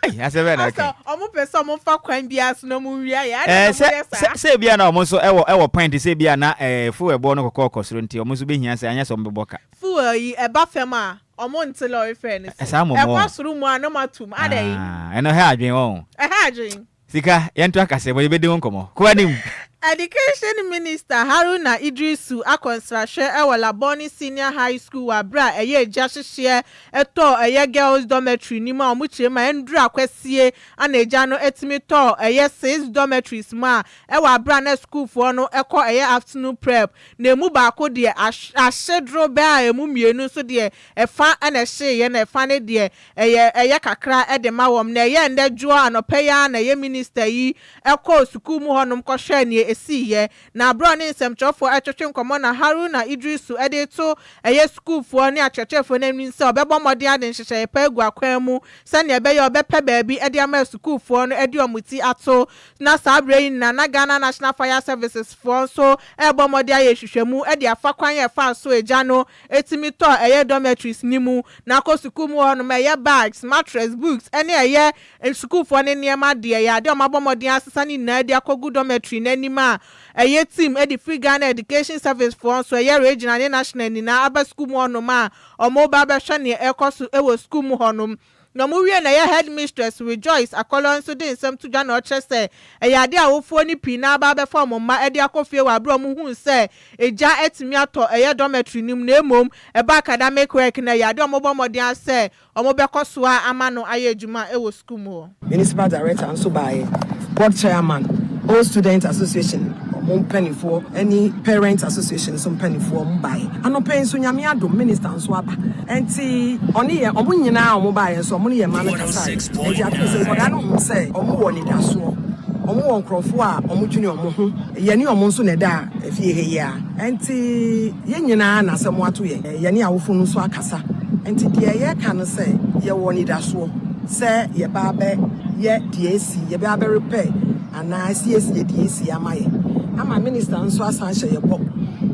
Ei, asɛ bɛɛ na aka. Asɛ ɔmo pɛ sɛ ɔmo fa kwan biara so na ɔmo wia yɛ ɛɛ ada na sɛ ɔmo yɛ sɛ saa. Sɛ ebia na ɔmo nso ɛwɔ point sɛ ebia na fuel ɛboɔ no kɔkɔɔ kɔ soro nti ɔmo nso bɛhia sɛ anyɛ sɛ ɔmo bɛbɔ ka. Fuel yi ɛba fam a, ɔmo nte lɔre fare ne so. Ɛsaa mmɔmmɔ. Ɛkɔ soro mu a, na ɔmo atum ada yi. Ah, ɛno hɛ adwene wɔn. Ɛha adwene. Sika yɛnto akasɛ bɔ, yɛbɛdi ho nkɔmmɔ kɔ anim. Education Minister Haruna Iddrisu akɔ nsrahwɛ ɛwɔ Labone Senior High School wɔ abere a ɛyɛ egya hyehyeɛ ɛtɔ ɛyɛ girls dormitory nim a wɔn kyerɛ mu a nduru akwasie ana egya no etumi tɔ ɛyɛ six dormitories mu a ɛwɔ abere a na sukuufoɔ no ɛkɔ ɛyɛ afternoon prep, na emu baako deɛ ahye duro bɛɛ a emu mmienu nso deɛ ɛfa ɛna ɛhyeeɛ na ɛfa ne deɛ ɛyɛ kakra ɛde ma wɔn. Na ɛyɛ ndɛ dwoɔ anɔpɛ yi ara na ɛyɛ minister yi ɛkɔɔ sukuu mu hɔnom kɔhwɛ nea esiiɛ. Na aborɔ ne nsɛmtwerɛfoɔ ɛtwetwe nkɔmɔ na Haruna Iddrisu ɛde to ɛyɛ sukuufoɔ ne akyerɛkyerɛfoɔ n'anim sɛ ɔbɛbɔ mmɔden ade nhyehyɛeɛ pa agu akwan mu sɛnea ɛbɛyɛ ɔbɛpɛ baabi ɛde ama sukuufoɔ no ɛde wɔn ti ato. Na saa abere yi na na Ghana National Fire Services foɔ nso ɛrebɔ mmɔden ayɛ nhwehwɛmu ɛde afa kwan yɛ fa so egya no etimi tɔ ɛyɛ dormitories ne mu. Na akɔ sukuu mu hɔnom, ɛyɛ bags, mattress, books ɛne ɛyɛ sukuufoɔ ne nneɛma deɛ yɛ ade a wɔn abɔ mmɔden asesa ne nyinaa de akɔgu dormitory n'anim a ɛyɛ team ɛde firi Ghana Education Service foɔ nso, ɛyɛ regional ne national nyinaa aba sukuu mu hɔnom a wɔn ba abɛhwɛ nea ɛkɔ so ɛwɔ sukuu mu hɔnom. Na ɔmo wie na ɛyɛ headmistress Rejoice Akɔlɔ nso de nsɛm to dwa na ɔkyerɛ sɛ ɛyɛ ade a awofoɔ no pii na aba abɛfa ɔmo mma ɛde akɔ fie wɔ abere a ɔmo hu sɛ egya atumi atɔ ɛyɛ dormitory nim. Na emom ɛba academic work na ɛyɛ ade a ɔmo bɔ mmɔden asɛ ɔmo bɛkɔ so a ama no ayɛ adwuma ɛwɔ sukuu mu hɔ. Municipal director nso baeɛ, board chairman, Old Student Association ɔmo mpanimfoɔ ɛne Parent Association nso mpanimfoɔ ɔmo baeɛ. Anɔpɛ yi nso, Nyame adom, minister nso aba, nti ɔne yɛ ɔmo nyinaa a ɔmo baeɛ nso ɔmo ne yɛ mma no kasaeɛ. Nti afei sɛ nkwadaa no hu sɛ ɔmo wɔ nidasoɔ, ɔmo wɔ nkurɔfoɔ a ɔmo dwene ɔmo ho, yɛne ɔmo nso na ɛda efie ha yi a, nti yɛn nyinaa na asɛm ato yɛn. Yɛne awofo no nso akasa, nti deɛ yɛka no sɛ yɛwɔ nidasoɔ sɛ yɛba abɛ yɛ deɛ esi yɛbɛ abɛ repair. anaa asiesie deɛ ɛsi ama yɛ ama minister nso asan ahyɛ yɛ bɔ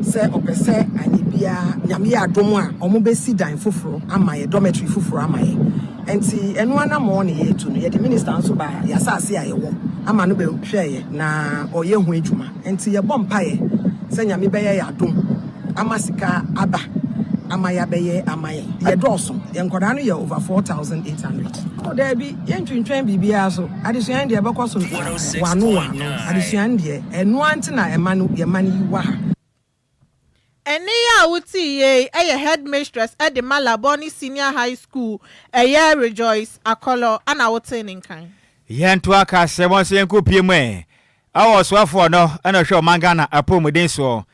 sɛ ɔpɛ sɛ anyɛ biara Nyame yɛ adom a ɔmo bɛsi dan foforɔ ama yɛ, dormitory foforɔ ama yɛ. Nti ɛno anammɔn na yɛretu no. Yɛde minister nso baa yɛ asase a yɛwɔ ama no bɛhwɛeɛ na ɔyɛ ho adwuma. Nti yɛbɔ mpaeɛ sɛ Nyame bɛyɛ yɛ adom ama sika aba ama yɛabɛyɛ ama yɛn. Yɛdɔɔso, yɛn nkwadaa no yɛ over 4,800. Oh daabi, yɛntwentwɛn biribiara so. Adesua no deɛ ɛbɛkɔ so wano wano. Adesua no deɛ, ɛno ara nti na ɛma no yɛma no yi wɔ ha. Ɛnne yi a wotee yei yɛ Headmistress de ma Labone Senior High School, ɛyɛ Rejoice Akɔlɔ na wotee ne nkan. Yɛntoa kaseɛbɔ nso yɛnkɔ pie mu ɛ. Ɛwɔ ɔsoafoɔ no na ɔhwɛ ɔman Ghana apɔwmuden soɔ.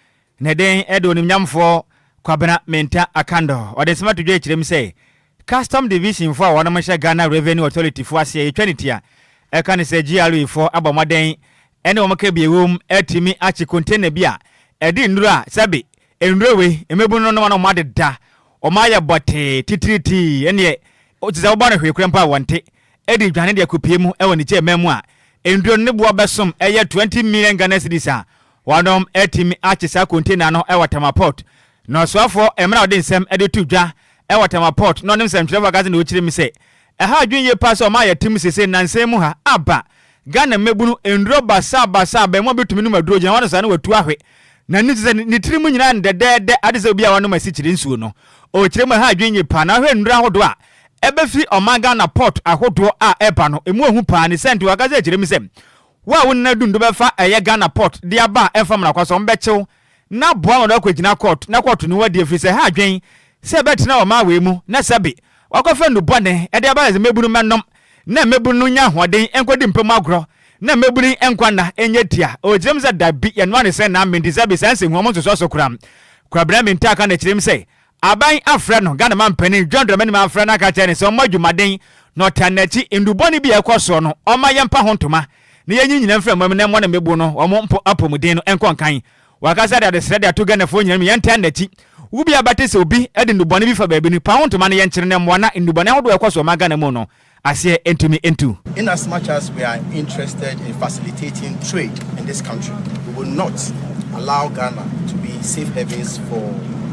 Ne din de Onimnyamfoɔ Kwabena Mintah Akandoh. Ɔde nsɛm ato dwa kyerɛ mu sɛ Custom Division foɔ a wɔnom hyɛ Ghana Revenue Authority foɔ aseɛ yɛtwa ne ti a ɛka ne sɛ GRA foɔ abɔ mmɔden ne wɔn kabiawom atumi akye container bi a ɛde nnuro a sɛbe nnuro wei mmabunu no nom a na wɔn adeda wɔn ayɛ bɔtee titiritii ɛneɛ te sɛ wobɔ no hwee koraa mpo a wɔnte de dwane de akɔpue mu wɔ ne kyɛɛma mu a nnuro no ne boɔ bɛsom ɛyɛ 20 million Ghana cedis a wɔnom atumi akye saa container no wɔ Tema Port. Na ɔsoafoɔ mmerɛ a ɔde nsɛm de to dwa wɔ Tema Port na ɔne nsɛmtwerɛfoɔ akasa na ɔkyerɛ mu sɛ ɛha adwene yie paa sɛ ɔma yɛte mu sese nnansa yi mu ha aba Ghana mmabunu nnuro basaa basaa abɛɛmoa bi tumi nom aduro gyina hɔ no saa na watu ahwe n'ani te sɛ ne tiri mu nyinaa ndɛdɛɛdɛ ade sɛ obi a wanom asikyire nsuo no. Ɔkyerɛ mu ɛha adwene yie paa na ɔhwɛ nnuro ahodoɔ a ɛbɛfiri ɔman Ghana port ahodoɔ a ɛba no ɛmu ɔhu paa ne sɛ nti wakasa akyerɛ mu sɛ wo a wo nana dundu bɛfa ɛyɛ Ghana port de aba a ɛmfa mmara kwa so wɔbɛkyew na boa ma no akɔgyina court na court no wadi ɛfiri sɛ ɛha adwen sɛ ɛbɛtena ɔman wei mu na sɛbe wakɔfa nnubɔne de aba sɛ mmabunu mmɛnom na mmabunu no nya ahoɔden nkɔdi mpɛ mu agorɔ na mmabunu yi nkwa nna nyɛ tia. Ɔkyerɛ mu sɛ dabi yɛnoa ne sɛ na mente sɛbe saa nsɛnhunu wɔn nsosɔ so koraa. Kwabena Mintah ka no kyerɛ mu sɛ Aban afrɛ no, Ghana manpanin John Dramani Mahama afrɛ no aka akyerɛ no sɛ ɔmmɔ adwumaden na ɔtaa n'akyi, nnubɔne bi a ɛkɔ soɔ no, ɔmma yɛmpa ho ntoma na yɛnyi nyina mfiri amoa mu na ɛmmɔ ne mmebuo no wɔn mpo apɔmuden no nkɔ nkan. Wakasa de adesrɛ de ato Ghanafoɔ nyina anim, yɛntaa n'akyi. Wo bi a bɛte sɛ obi de nnubɔne bi fa baabi no, pa ho ntoma na yɛnkyere no mmoa na nnubɔne ahodoɔ a ɛkɔ so ɔman Ghana mu no aseɛ ntumi ntu. In as much as we are interested in facilitating trade in this country, we will not allow Ghana to be safe havens for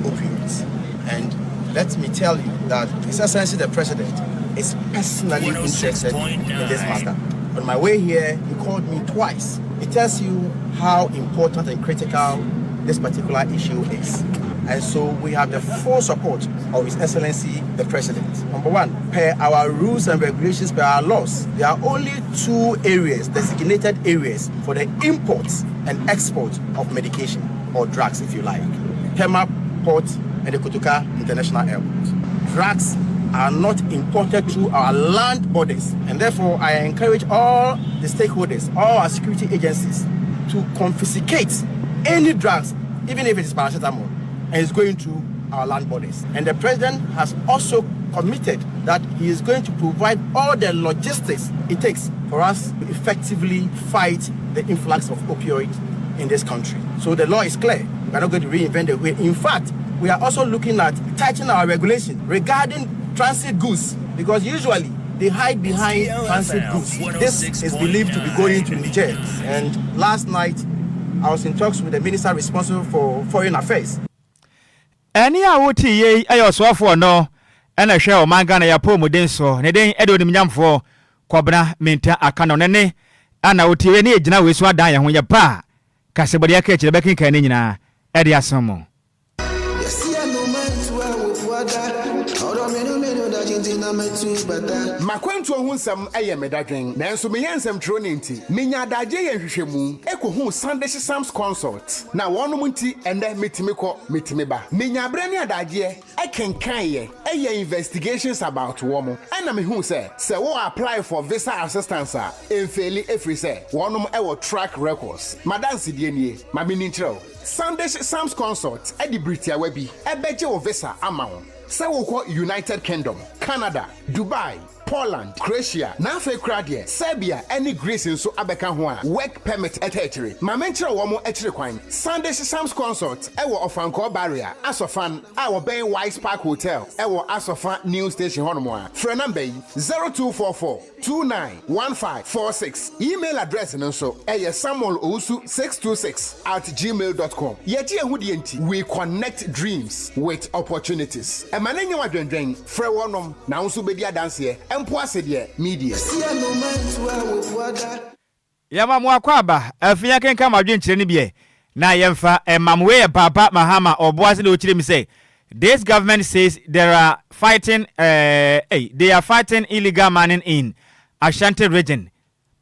opioids. And let me tell you that His Excellency the President is personally interested in this matter. On my way here, he called me twice. It tells you how important and critical this particular issue is. And so we have the full support of His Excellency the President. Number one, per our rules and regulations, per our laws, there are only two areas, designated areas, for the import and export of medication or drugs, if you like. Tema Port and the Kotoka International Airport. Drugs are not imported through our land borders. And therefore, I encourage all the stakeholders, all our security agencies, to confiscate any drugs, even if it is paracetamol, and it's going through our land borders. And the president has also committed that he is going to provide all the logistics it takes for us to effectively fight the influx of opioids in this country. So the law is clear. We are not going to reinvent the wheel. In fact, we are also looking at tightening our regulation regarding transit goods, because usually they hide behind transit goods. This is believed to be going to Niger. And last night, I was in talks with the minister responsible for foreign affairs. Ɛnne a wote yei yɛ ɔsoafoɔ no na ɛhwɛ ɔman Ghana yɛ apɔwmuden soɔ. Ne din de Onimnyamfoɔ Kɔbena Mintah Akanor. Ne nne a na wote wei ne yɛgyina wei so adan yɛn ho yɛ ba a kasɛbɔdeɛ aka akyire bɛkenkan ne nyinaa de asom mo. M'akwantuo ho nsɛm yɛ me dadwen, nanso meyɛ nsɛmtwerɛni nti, menya adagyeɛ yɛ nhwehwɛmu kɔhuu Sandish Sams Consult, na wɔnom nti ɛnnɛ metumi kɔ, metumi ba. Menya berɛ ne adagyeɛ kenkaneeɛ, yɛɛ investigations about wɔn, ɛna mehuu sɛ, sɛ wo apply for visa assistance a, ɛmfeeli ɛfiri sɛ wɔnom wɔ track records. M'adansedie nie, ma menni nkyerɛ wo. Sandish Sams Consult de bere tiawa bi bɛgye wo visa ama wo sɛ wokɔ United Kingdom, Canada, Dubai, Poland, Croatia, na afei koraa deɛ, Serbia ne Greece nso abɛka ho a work permit ta akyire. Ma menkyerɛ wɔn akyiri kwan. Sandish Shams Consult wɔ Ɔfankɔɔ Barrier, Asɔfan, a wɔbɛn Wise Park Hotel wɔ Asɔfa New Station hɔnom a. Frɛ namba yi, 0244 29 15 46. Email address no nso yɛ samuelowusu626 at gmail dot com. Yɛgye yɛn ho die nti, we connect dreams with opportunities. Ɛma no nyɛ wo adwendwen, frɛ wɔnom na wo nso wobɛdi adanseɛ, mpo ase deɛ, media. Yɛma mo akwaaba, afei yɛnkenkan mo adwenkyerɛ no bi ɛ na yɛmfa mma mo. Wei yɛ Baba Mahama Ɔboase na ɔkyerɛ mu sɛ, This government says there are fighting eh, they are fighting illegal mining in Ashanti region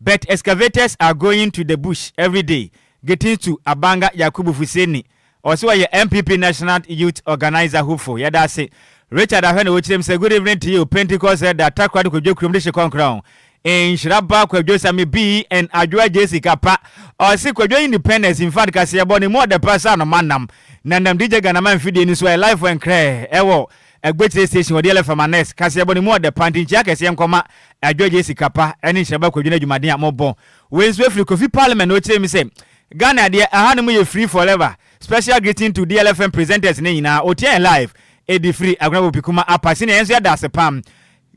but excavators are going to the bush every day getting to Abanga Yakubu Fuseni Ɔse ɔyɛ NPP National Youth Organiser hopeful. Yɛda ase. Richard Ahwɛ na ɔkyerɛ mu sɛ, Good evening to you, Pentecost Elder, Takoradi Kwadwo Kurom de hye kɔnkrɔn. Nhyira ba Kwadwo Sami B and Adwoa JC Kapa. Ɔse Kwadwo Independence in fact kaseɛbɔ no mu ɔdɛ pa sɛ anoma nam. Na nam DJ Ghanama mfidie no so ɛyɛ live and clear ɛwɔ Agbekyire station wɔ DLFM Annex. Kaseɛbɔ no mu ɔdɛ pa nti nkyia kɛseɛ nkɔma Adwoa JC Kapa ɛne Nhyira ba Kwadwo no adwumaden a mobɔ. Wei nso ɛfiri Kofi Parliament na ɔkyerɛ mu sɛ, Ghana deɛ aha nom yɛ free forever Special greeting to DLFM presenters ne nyinaa otia yɛn live edi firi Agona Bopi Kuma apa senior yɛn nso yɛda ase pam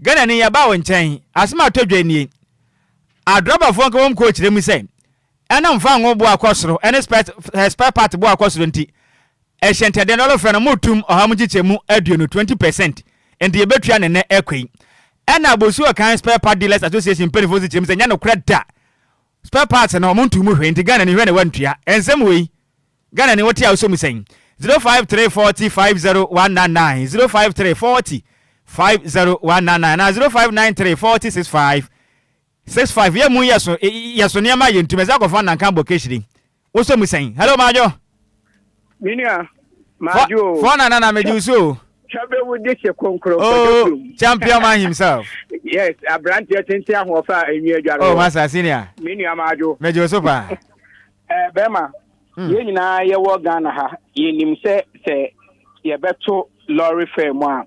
Ghana ni yɛbaa wo nkyɛn asem a atɔ dwa nie Adrɔbafoɔ nka wɔm kɔɔ kyerɛ mu sɛ ɛnam fango boɔ akɔ soro ɛne spare spare part boɔ akɔ soro nti ɛhyɛ ntɛdeɛ no ɔlɔfrɛ no mo tum ɔha mu nkyekyɛ mu aduonu 20% nti yɛbɛtua ne nɛ ɛkɔ yi ɛna Abosuo Ɔkan Spare Part Dealers Association mpanyinfoɔ nso kyerɛ mu sɛ nyɛ nokorɛ da Spare parts no ɔmo nto mu hwee nti Ghana ni hwɛ na wantua. Nsɛm wei Ghana ni wote a wosɔ mu sɛn? 053 40 50199 053 40 50199 anaa 0593 40 65 65 yɛ mu yɛ so yɛ so nneɛma yɛ ntum ɛsɛ akɔfa nanka bɔ kehyiri wosɔ mu sɛn? Hello Maadwo. Me nua, Maadwo o. Fɔ na nana megye wo so o. Twabe wo de hyɛ kronkron. Oh, champion man himself. Yes, aberanteɛ tenten ahoɔfɛ a enwi adware. Oh, masa senior. Me nua Maadwo. Megye wo so paa. Eh, bɛrima, hmm. yɛn nyinaa yɛwɔ Ghana ha, yɛnim sɛ sɛ yɛbɛto lɔre fare mu a,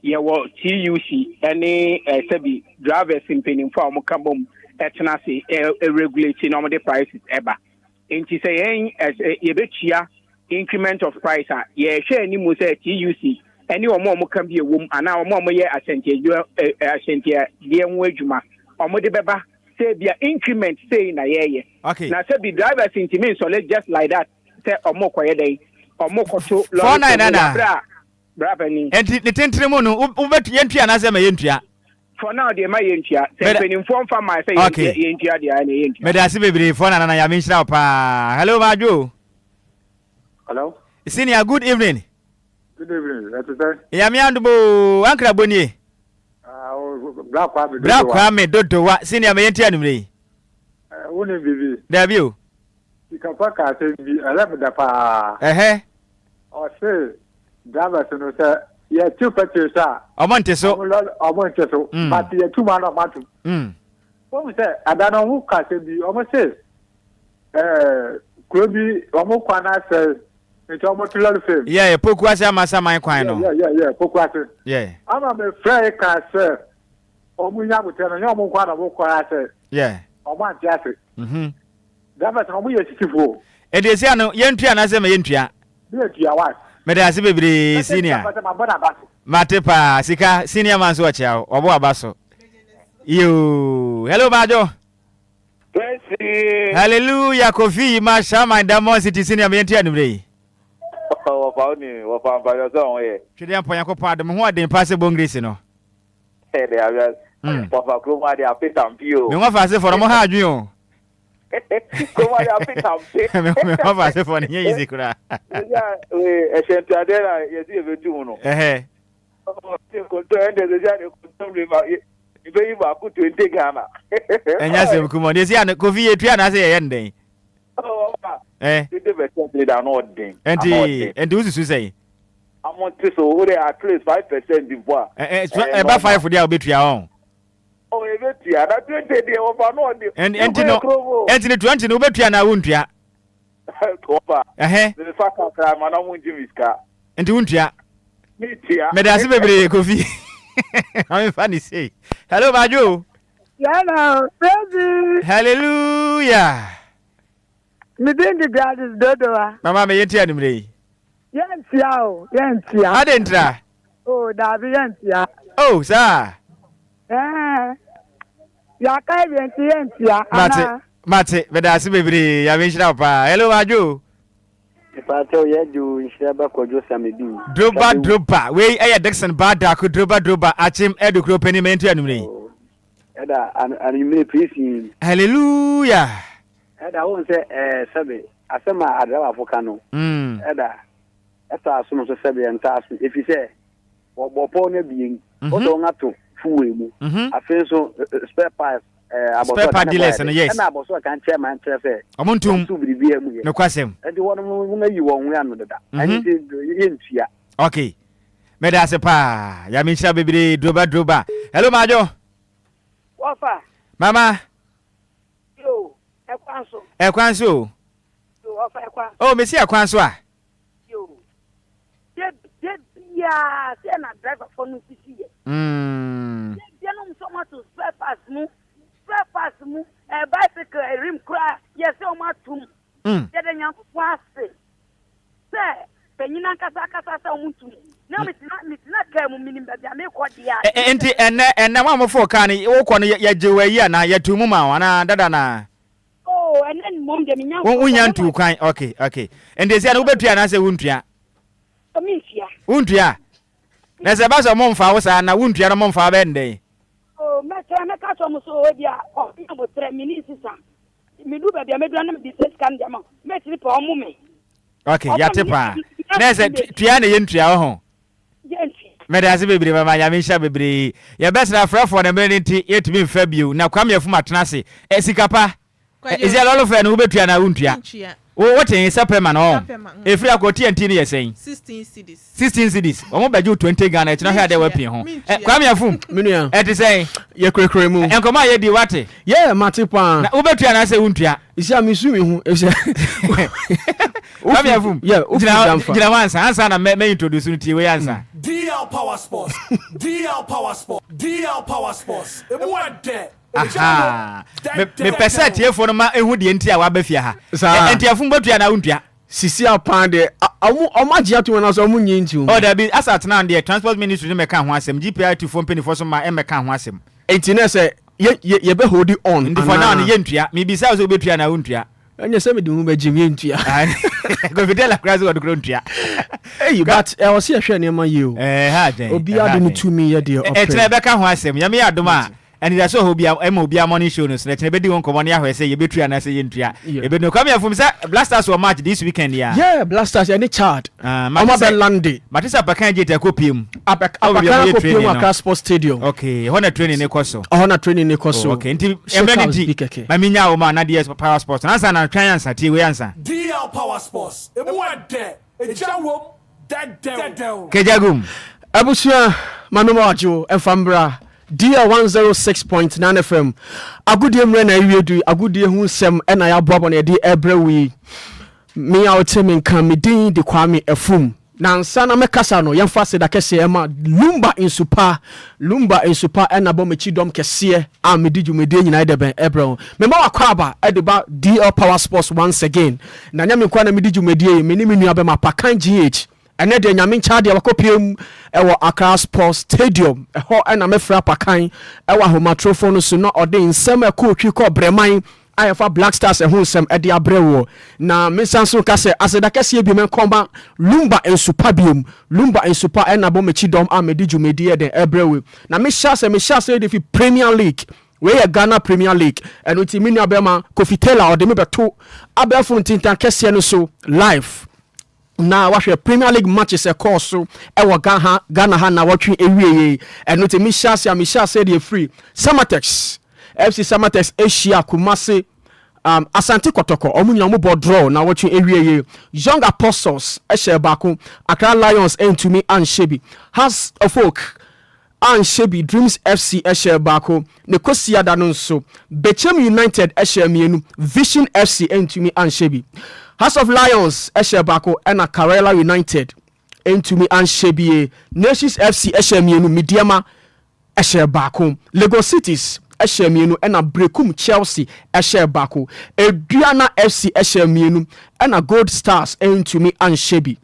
yɛwɔ TUC ne eh, sɛbi drivers mpanimfoɔ a wɔka bom ɛtena ase regulate na wɔde prices ɛba. Enti sɛ yɛn yɛbɛtua increment of price a, yɛhwɛ anim sɛ TUC ne wɔn a wɔka bi ɛwom anaa wɔn a wɔyɛ ahyɛntiadeɛ ho adwuma wɔde bɛba sɛ bia increment sei na yɛyɛ. Okay. Na sɛ bi drivers ntumi nsɔle just like that sɛ wɔn kɔyɛ dɛn wɔn kɔto lɔre fam wɔ abere a bra panin. Enti ne tentene mu no wobɛtu yɛntua anaasɛ ma yɛntua? For now deɛ ma yɛntua. Sɛ mpanimfoɔ mfa mmaa sɛ okay. yɛntua deɛ ɛna yɛntua. Meda ase bebree fɔ nana na Nyame nhyira wo paa. Hello Madwo. Hello. Senior good evening. Good evening. Ɛte sɛ. Nyame adom oo. Ankra bonie. Ah, Bra Kwame Dodowa. Bra Kwame Dodowa. Senior ma yɛntua anumere yi. Eh, wo nim bibi. Dabi o. Sikapa ka asɛm bi, ɛyɛ me dɛ paa. Ɛhɛ. Ɔse drivers no sɛ yɛtu petrol so a. Ɔmo nte so. Ɔmo lɔ ɔmo nte so. Mm. But yɛtu mu ana ɔmo atum. Mm. Wɔn sɛ ada no ɔmo ka asɛm bi, ɔmo se ɛɛ kuro bi ɔmo kwan asɛe nti ɔmo te lɔri fam. Yeah, Poku ase Amasaman kwan no. Yeah, yeah, yeah, Poku ase. Yeah. Ama me frɛ ka sɛ ɔmo nya abotire no nyɛ ɔmo nko ara na ɔmo kwan asɛe. Yeah. Ɔmo ante ase. Mhm. Drivers no ɔmo yɛ asisifoɔ o. Ɛnti ɛsi ano yɛntua anaasɛ ma yɛntua? Ne yɛtua why? Meda ase bebree senior. Mabɔ n'aba so. Mate paa sika senior man so ɔkyea wo ɔbɔ w'aba so. Yoo hello Maadwo. Praise Hallelujah Kofi ma Shaman Diamond City senior me yɛntua anumere yi. Wɔfa wo ni wɔfa mpakyɛ sɛ ɔho yɛ. Twedeɛ mpɔ Nyankopɔn adom ho ɔden paa sɛ Bongresi no. Ɛde awia wɔfa kurom ade ape tampi o. Me wɔfa asefoɔ no mo ha adwene o. Kurom ade ape tampi. Me wɔfa asefoɔ no nyɛ easy koraa. Ɛhyɛ ntuadeɛ na yɛsi yɛbɛtu mu no. Ɛhɛ. Nkonto ɛnde sɛ sɛ nkonto mmiri ma yɛbɛyi baako 20 Ghana. Ɛnyɛ asɛm kumɔ. Deɛ si ano Kofi yɛtua anaasɛ yɛyɛ no dɛn? Eh. 20% de da ano ɔden. Ɛnti ɛnti wosusu sɛn? Amo te so wo de at least 5% mpo a. Ɛ ɛ ɛba 5 deɛ a wobɛtua ɔn. Oh ebetua na 20 deɛ wɔfa no ɔde. Ɛnti no ɛnti no 20 no wobɛtua na wontua. Wɔfa. Ɛhɛ. Mefa kakra ma na mo ngye me sika. Nti wontua. Metua. Meda ase bebree Kofi. Maame fa ne sei. Hello, Majo. Hello, baby. Hallelujah. Me din de Gladys Dodowa. Mama me yɛnti anumere yi. Yɛntia o, yɛntia. Ade ntra. Oh, daabi yɛntia. Oh, saa. Ɛɛ. Yɛaka awie nti yɛntia. Mate, mate, meda ase bebree. Nyame nhyira wo paa. Hello, Majo. Mepaakyɛw yɛ gye wo nhyira ba kwadwo same bi. Droba droba wei ɛyɛ Dickson ba dako droba droba akyem ɛdu kuro panin ma yɛntu anumere yi. Ɛda anwummere presin. Hallelujah. Ɛda wohu sɛ ɛɛ sɛbe asɛm a adrabafo ka no. Ɛda ɛtɔ asom nso sɛbe ɛntɔ asom efi sɛ wɔbɔ pɔw no abien. Wosɛ wɔn ato fuel mu. Afei nso spare parts ɛɛ abɔsɔ Spare part dealers no yes. Ɛna abɔsɔ kan kyerɛ man kyerɛ sɛ. Ɔmo ntum. Wɔn biribiara mu yɛ. Nokwasɛm. Ɛnti wɔn wɔn ayi wɔn ho ano deda. Ɛno nti yɛntua. Okay. Meda ase paa. Nyame nhyira bebree. Droba droba. Hello Majo. Wɔfa. Mama. Yo, ɛkwan so. Ɛkwan so o. Yo, ɔfa ɛkwan. Oh, mesi ɛkwan so a. Yo. De de biara sɛ na driver fo no sisi yɛ. De bia no nso ɔmo ato spare parts mu, spare parts mu, eh, bicycle rim koraa yɛ sɛ ɔmo atum. Yɛda Nyankopɔn ase sɛ panyin ankasa akasa sɛ ɔmo ntum. Na metena metena kaa mu menim baabi a mekɔ deɛ a. Ɛ nti ɛnɛ ɛnɛ wɔn a wɔforo kaa no wokɔ no yɛgye wo ayi anaa yɛtu mu ma wo anaa dada naa. Oh ɛnɛ mmom deɛ menya nkɔ. Wonya ntuu kwan okay okay nti ɛsia no wobɛtua anaasɛ wontua. Mentua. Wontua na sɛ ɛba sɛ ɔmo mfa wo saa na wontua no ɔmo mfa wo bɛyɛ no dɛn. Oh mɛkyerɛ mɛka kyerɛ ɔmo sɛ oh ebia ɔmo nya aboterɛ menni nsesa. Medu baabi a mɛduru a na mede sɛ sika no de ama wo. Mɛtumi pɛ ɔmo me. Ok, yɛate paa. Na ɛsɛ tua na yɛntua wɔ ho. Mɛde ase bebree mama Nyame nhyira bebree. Yɛbɛsrɛ afrɛfoɔ no mmerɛ no nti yɛntumi mfa bio. Na Kwame Afum atena ase. Eh, sika pa. Eh, ɛsɛ lɔlɔ fɛ no wobɛtua na wontua. Wo wote sɛ pɛ ma no ɔn. Ɛfiri akɔ TNT no yɛ sɛn? 16 cedis. 16 cedis. Wɔn bɛgye wo 20 Ghana ɛkyina hwɛ adeɛ wapie ho. Eh, Kwame Afum. Menua. Ɛte sɛn? Yɛkurakura mu. Nkɔmɔ a yɛdi wate. Yeah, mate paa. Na wobɛtua anaasɛ wontua? Isi a mesu me ho efisɛ. Kwame Afum. Yeah, wofi damfa. Gyina hɔ ansa ansa na mɛ mɛ introduce no tie wei ansa. DL Power Sports, DL Power Sports, DL Power Sports, emu ɛdɛ. Aha. Mepɛ sɛ atiefoɔ no ma ehu deɛ nti a waba fie ha. Saa. Nti afum bɛtua anaa wontua? Sisi a paa deɛ ɔmo ɔmo agye atom anaasɛ ɔmo nnye ntom? Oh dabi, asa atena deɛ Transport Ministry no mmɛka ho asɛm, GPRT foɔ mpaninfoɔ nso mma ɛmmɛka ho asɛm. Nti na sɛ yɛ yɛ yɛbɛ hold on Nti for now no yɛntua. Mebisa wo sɛ wobɛtua anaa wontua? Ɛnyɛ sɛ mede ho bɛgyem yɛntua. Kofi Taylor koraa sɛ ɔde koraa ntua. Eyi but ɛwɔ sɛ yɛhwɛ nneɛma yie o. Ɛha adwen. Obiara de ne tumi yɛ deɛ ɔpɛ. Ɛkyena yɛbɛka ho asɛm. Nyame yɛ adom a Anidaso wɔ hɔ bia ɛma obiara morning show no so na ɛkyena yɛbɛdi ho nkɔmmɔ na yɛahwɛ sɛ yɛbɛtua anaasɛ yɛntua. Yɛbɛdu Kwame Afum sɛ Black Stars wɔ match this weekend yi a. Yeah, Black Stars ɛne Chad. Ah, mate Ɔmo sɛ abɛ lande. mate sɛ Apakan Gate akɔ pie mu. Apɛ Ɛwɔ baabi a Apakan wɔyɛ akɔ pie training mu no. Accra Sports Stadium. Okay, ɛhɔ na training no kɔ so. Ɛhɔ na training no kɔ so. Oh, okay, nti mmerɛ no Shake house nti bi kɛkɛ. ma menya wo ma na DS Power Sports no ansa na twɛn ansa tie wei ansa. DL Power Sports, emu ɛdɛ, egya wom. Dɛdɛw. Kejagum. Abusua ma me wadwo ɛmfa mbra DL 106.9 FM agodie mmerɛ na awie du yi agodie ho nsɛm ɛna yɛaboaboa no yɛde ɛbrɛ wo yi me a wote me nka me din de Kwame Afum na ansa na mɛkasa no yɛmfa aseda kɛseɛ ɛma Lumba Nsupa Lumba Nsupa ɛna bɔ m'akyi dɔm kɛseɛ a medi dwumadie nyinaa ɛdɛ bɛn ɛbrɛ wo mema wakɔ aba ɛde ba DL Power Sports once again Na nyɛ me nkoa na medi dwumadie yi, me ne me nua bɛma Pakan GH. Ɛnɛ deɛ Nyame nkyɛ adeɛ wakɔpue mu wɔ Accra Sports Stadium. Ɛhɔ na mɛfrɛ Apakan wɔ ahomatorofo no so na ɔde nsɛm a ɛkɔɔ twi kɔɔ Brɛman a ɛfa Black Stars ho nsɛm de abrɛ woɔ. Na mensan nso nka sɛ aseda kɛseɛ biom nkɔma Lumba Nsupa biom. Lumba Nsupa na bɔ m'akyi dɔm a mede dwumadie yɛ dɛn ɛbrɛ wo yi. Na mehyɛ aseɛ, mehyɛ aseɛ de fi Premier League. Wei yɛ Ghana Premier League, ɛno nti me nua bɛrima Kofi Taylor ɔde me bɛto abɛɛfo ntintan kɛseɛ no so live na wahwɛ Premier League matches ɛkɔɔ so ɛwɔ Ghana Ghana ha na wɔtwe ewie yei. Ɛno nti mehyɛ ase a mehyɛ ase deɛ firi Samatex FC Samatex ahyia Kumasi Asante Kɔtɔkɔ wɔn nyinaa wɔn bɔ draw na wɔtwe ewie yei. Young Apostles ɛhyɛ baako, Accra Lions ɛntumi anhyɛ bi. Hearts of Oak anhyɛ bi, Dreams FC hyɛɛ baako, ne Kwasiada no nso, Bechem United hyɛɛ mmienu, Vision FC antumi anhyɛ bi. Hearts of Lions hyɛɛ baako ɛna Karela United antumi anhyɛ bie. Nations FC hyɛɛ mmienu, Medeama hyɛɛ baako, Legon Cities hyɛɛ mmienu ɛna Berekum Chelsea hyɛɛ baako. Aduana FC hyɛɛ mmienu ɛna Gold Stars antumi anhyɛ bi.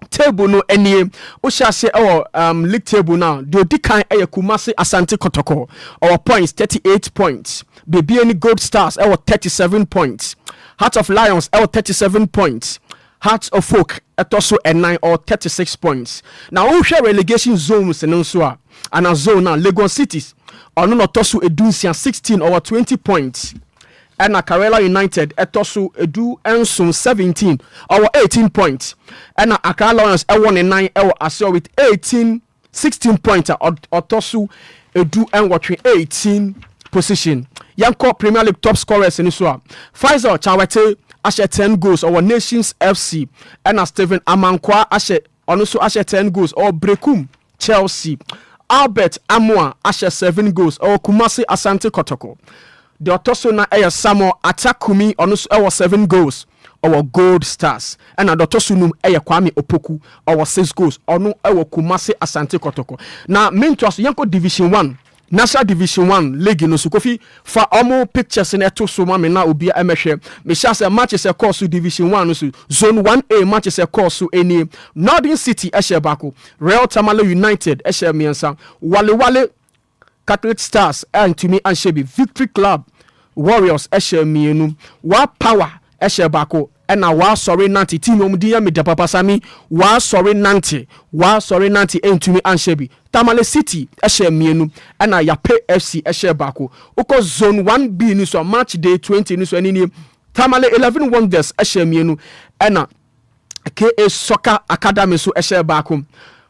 Table no nie, wohyɛ aseɛ wɔ um, league table no a, deɛ ɔdi kan yɛ Kumasi Asante Kɔtɔkɔ, ɔwɔ points 38 points. Bibiani Gold Stars ɛwɔ 37 points. Heart of Lions ɛwɔ 37 points. Hearts of Oak ɛtɔ so ɛnan, ɔwɔ 36 points. Na wohwɛ relegation zones no nso a, ana zone a Legon Cities ɔno na ɔtɔ so 16, 16, ɔwɔ 20 points. Ɛna Karela United ɛtɔ so 17, 17, ɔwɔ 18 points. Ɛna Accra Lions ɛwɔ ne nan ɛwɔ aseɛ with 18, 16 points a ɔtɔ so 18, 18 position. Yɛnkɔ Premier League top scorers ni so a, Faisal Chawete ahyɛ 10 goals, ɔwɔ Nations FC. Ɛna Stephen Amankwa ahyɛ, ɔno nso ahyɛ 10 goals, ɔwɔ Brekum Chelsea. Albert Amoa ahyɛ 7 goals, ɔwɔ Kumasi Asante Kɔtɔkɔ. Deɛ ɔtɔ so na ɛyɛ Samuel Atakumi, ɔno nso ɛwɔ 7 goals, ɔwɔ Gold Stars. Ɛna deɛ ɔtɔ so num ɛyɛ Kwame Opoku, ɔwɔ 6 goals, ɔno ɛwɔ Kumasi Asante Kɔtɔkɔ. Na mentoa so, yɛnkɔ Division 1, National Division 1 league no so. Kofi, fa ɔmo pictures no ɛto so ma me na obi ɛmɛhwɛ. Mehyɛ sɛ matches ɛkɔɔ so Division 1 no so, Zone 1A matches ɛkɔɔ so nie: Northern City ɛhyɛ baako, Real Tamale United ɛhyɛ mmiɛnsa, Walewale Catholic Stars ɛntumi anhyɛ bi, Victory Club Warriors ɛhyɛ mmienu, Wa Power ɛhyɛ baako, ɛna Wasɔre Nante team wɔn din yɛ mi da papa sami, Wasɔre Nante, Wasɔre Nante ɛntumi anhyɛ bi. Tamale City ɛhyɛ mmienu, ɛna Yape FC ɛhyɛ baako. Wokɔ Zone 1B ni so a, match day 20 ni so, ɛne nie: Tamale 11 Wonders ɛhyɛ mmienu, ɛna Ka Soccer Academy so ɛhyɛ baako.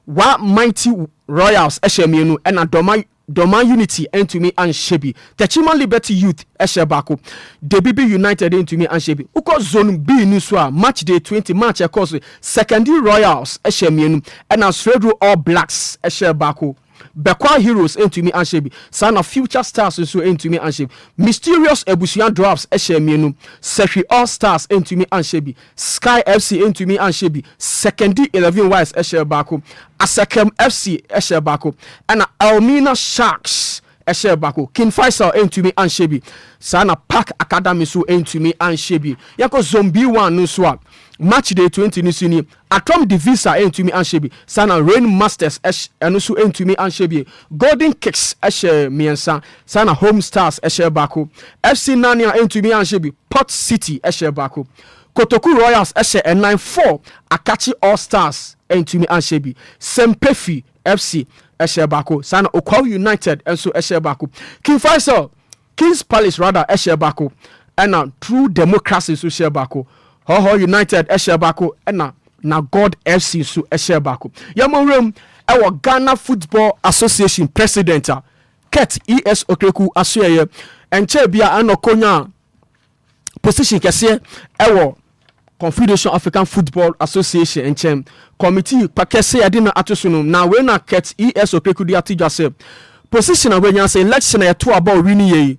Wa Mighty Royals ɛhyɛ mmienu, ɛna Dɔma Unity ntumi anhyɛ bi. Techiman Liberty Youth ɛhyɛ baako, Debibi United ntumi anhyɛ bi. Wokɔ Zone B ni so a, match day 20 match ɛkɔ so, Secondary Royals ɛhyɛ mmienu, ɛna Sredro All Blacks ɛhyɛ baako. Bɛkwa Heroes ntumi anhyɛ bi, saa na Future Stars nso ntumi anhyɛ bi. Mysterious Abusua Dwarfs ɛhyɛ mmienu, Sɛhwi All Stars ntumi anhyɛ bi, Sky FC ntumi anhyɛ bi, Secondary 11 Wise ɛhyɛ baako, Asɛkɛm FC ɛhyɛ baako, ɛna Elmina Sharks ɛhyɛ baako. King Faisal ntumi anhyɛ bi, saa na Park Academy nso ntumi anhyɛ bi. Yɛkɔ Zone B1 no nso a, match day 20 no so ni: Atom Divisa ntumi anhyɛ bi, saa na Rain Masters ɛno nso ntumi anhyɛ bi. Golden Kicks ɛhyɛ mmiɛnsa, saa na Home Stars ɛhyɛ baako. FC Nania ntumi anhyɛ bi, Port City ɛhyɛ baako, Kotoku Royals ɛhyɛ ɛnan, 4, Akakye All Stars ntumi anhyɛ bi, Sempefi FC ɛhyɛ baako, saa na Okwawu United nso ɛhyɛ baako. King Faisal, Kings Palace rather, ɛhyɛ baako, ɛna True Democracy nso hyɛ baako. Hɔhɔ United ɛhyɛ baako, ɛna na God FC nso ɛhyɛ baako. Yɛmɔ wuram ɛwɔ Ghana Football Association president a Kurt E.S. Okraku asoɛyɛ ɛnkyɛn bi a ɛna ɔkɔnya position kɛseɛ ɛwɔ Confederation African Football Association nkyɛn committee kɛse yɛde no ato so no. Na wei na Kurt E.S. Okraku de ato dwa sɛ position a wanya sɛ election a yɛto aba owi no yɛ yi,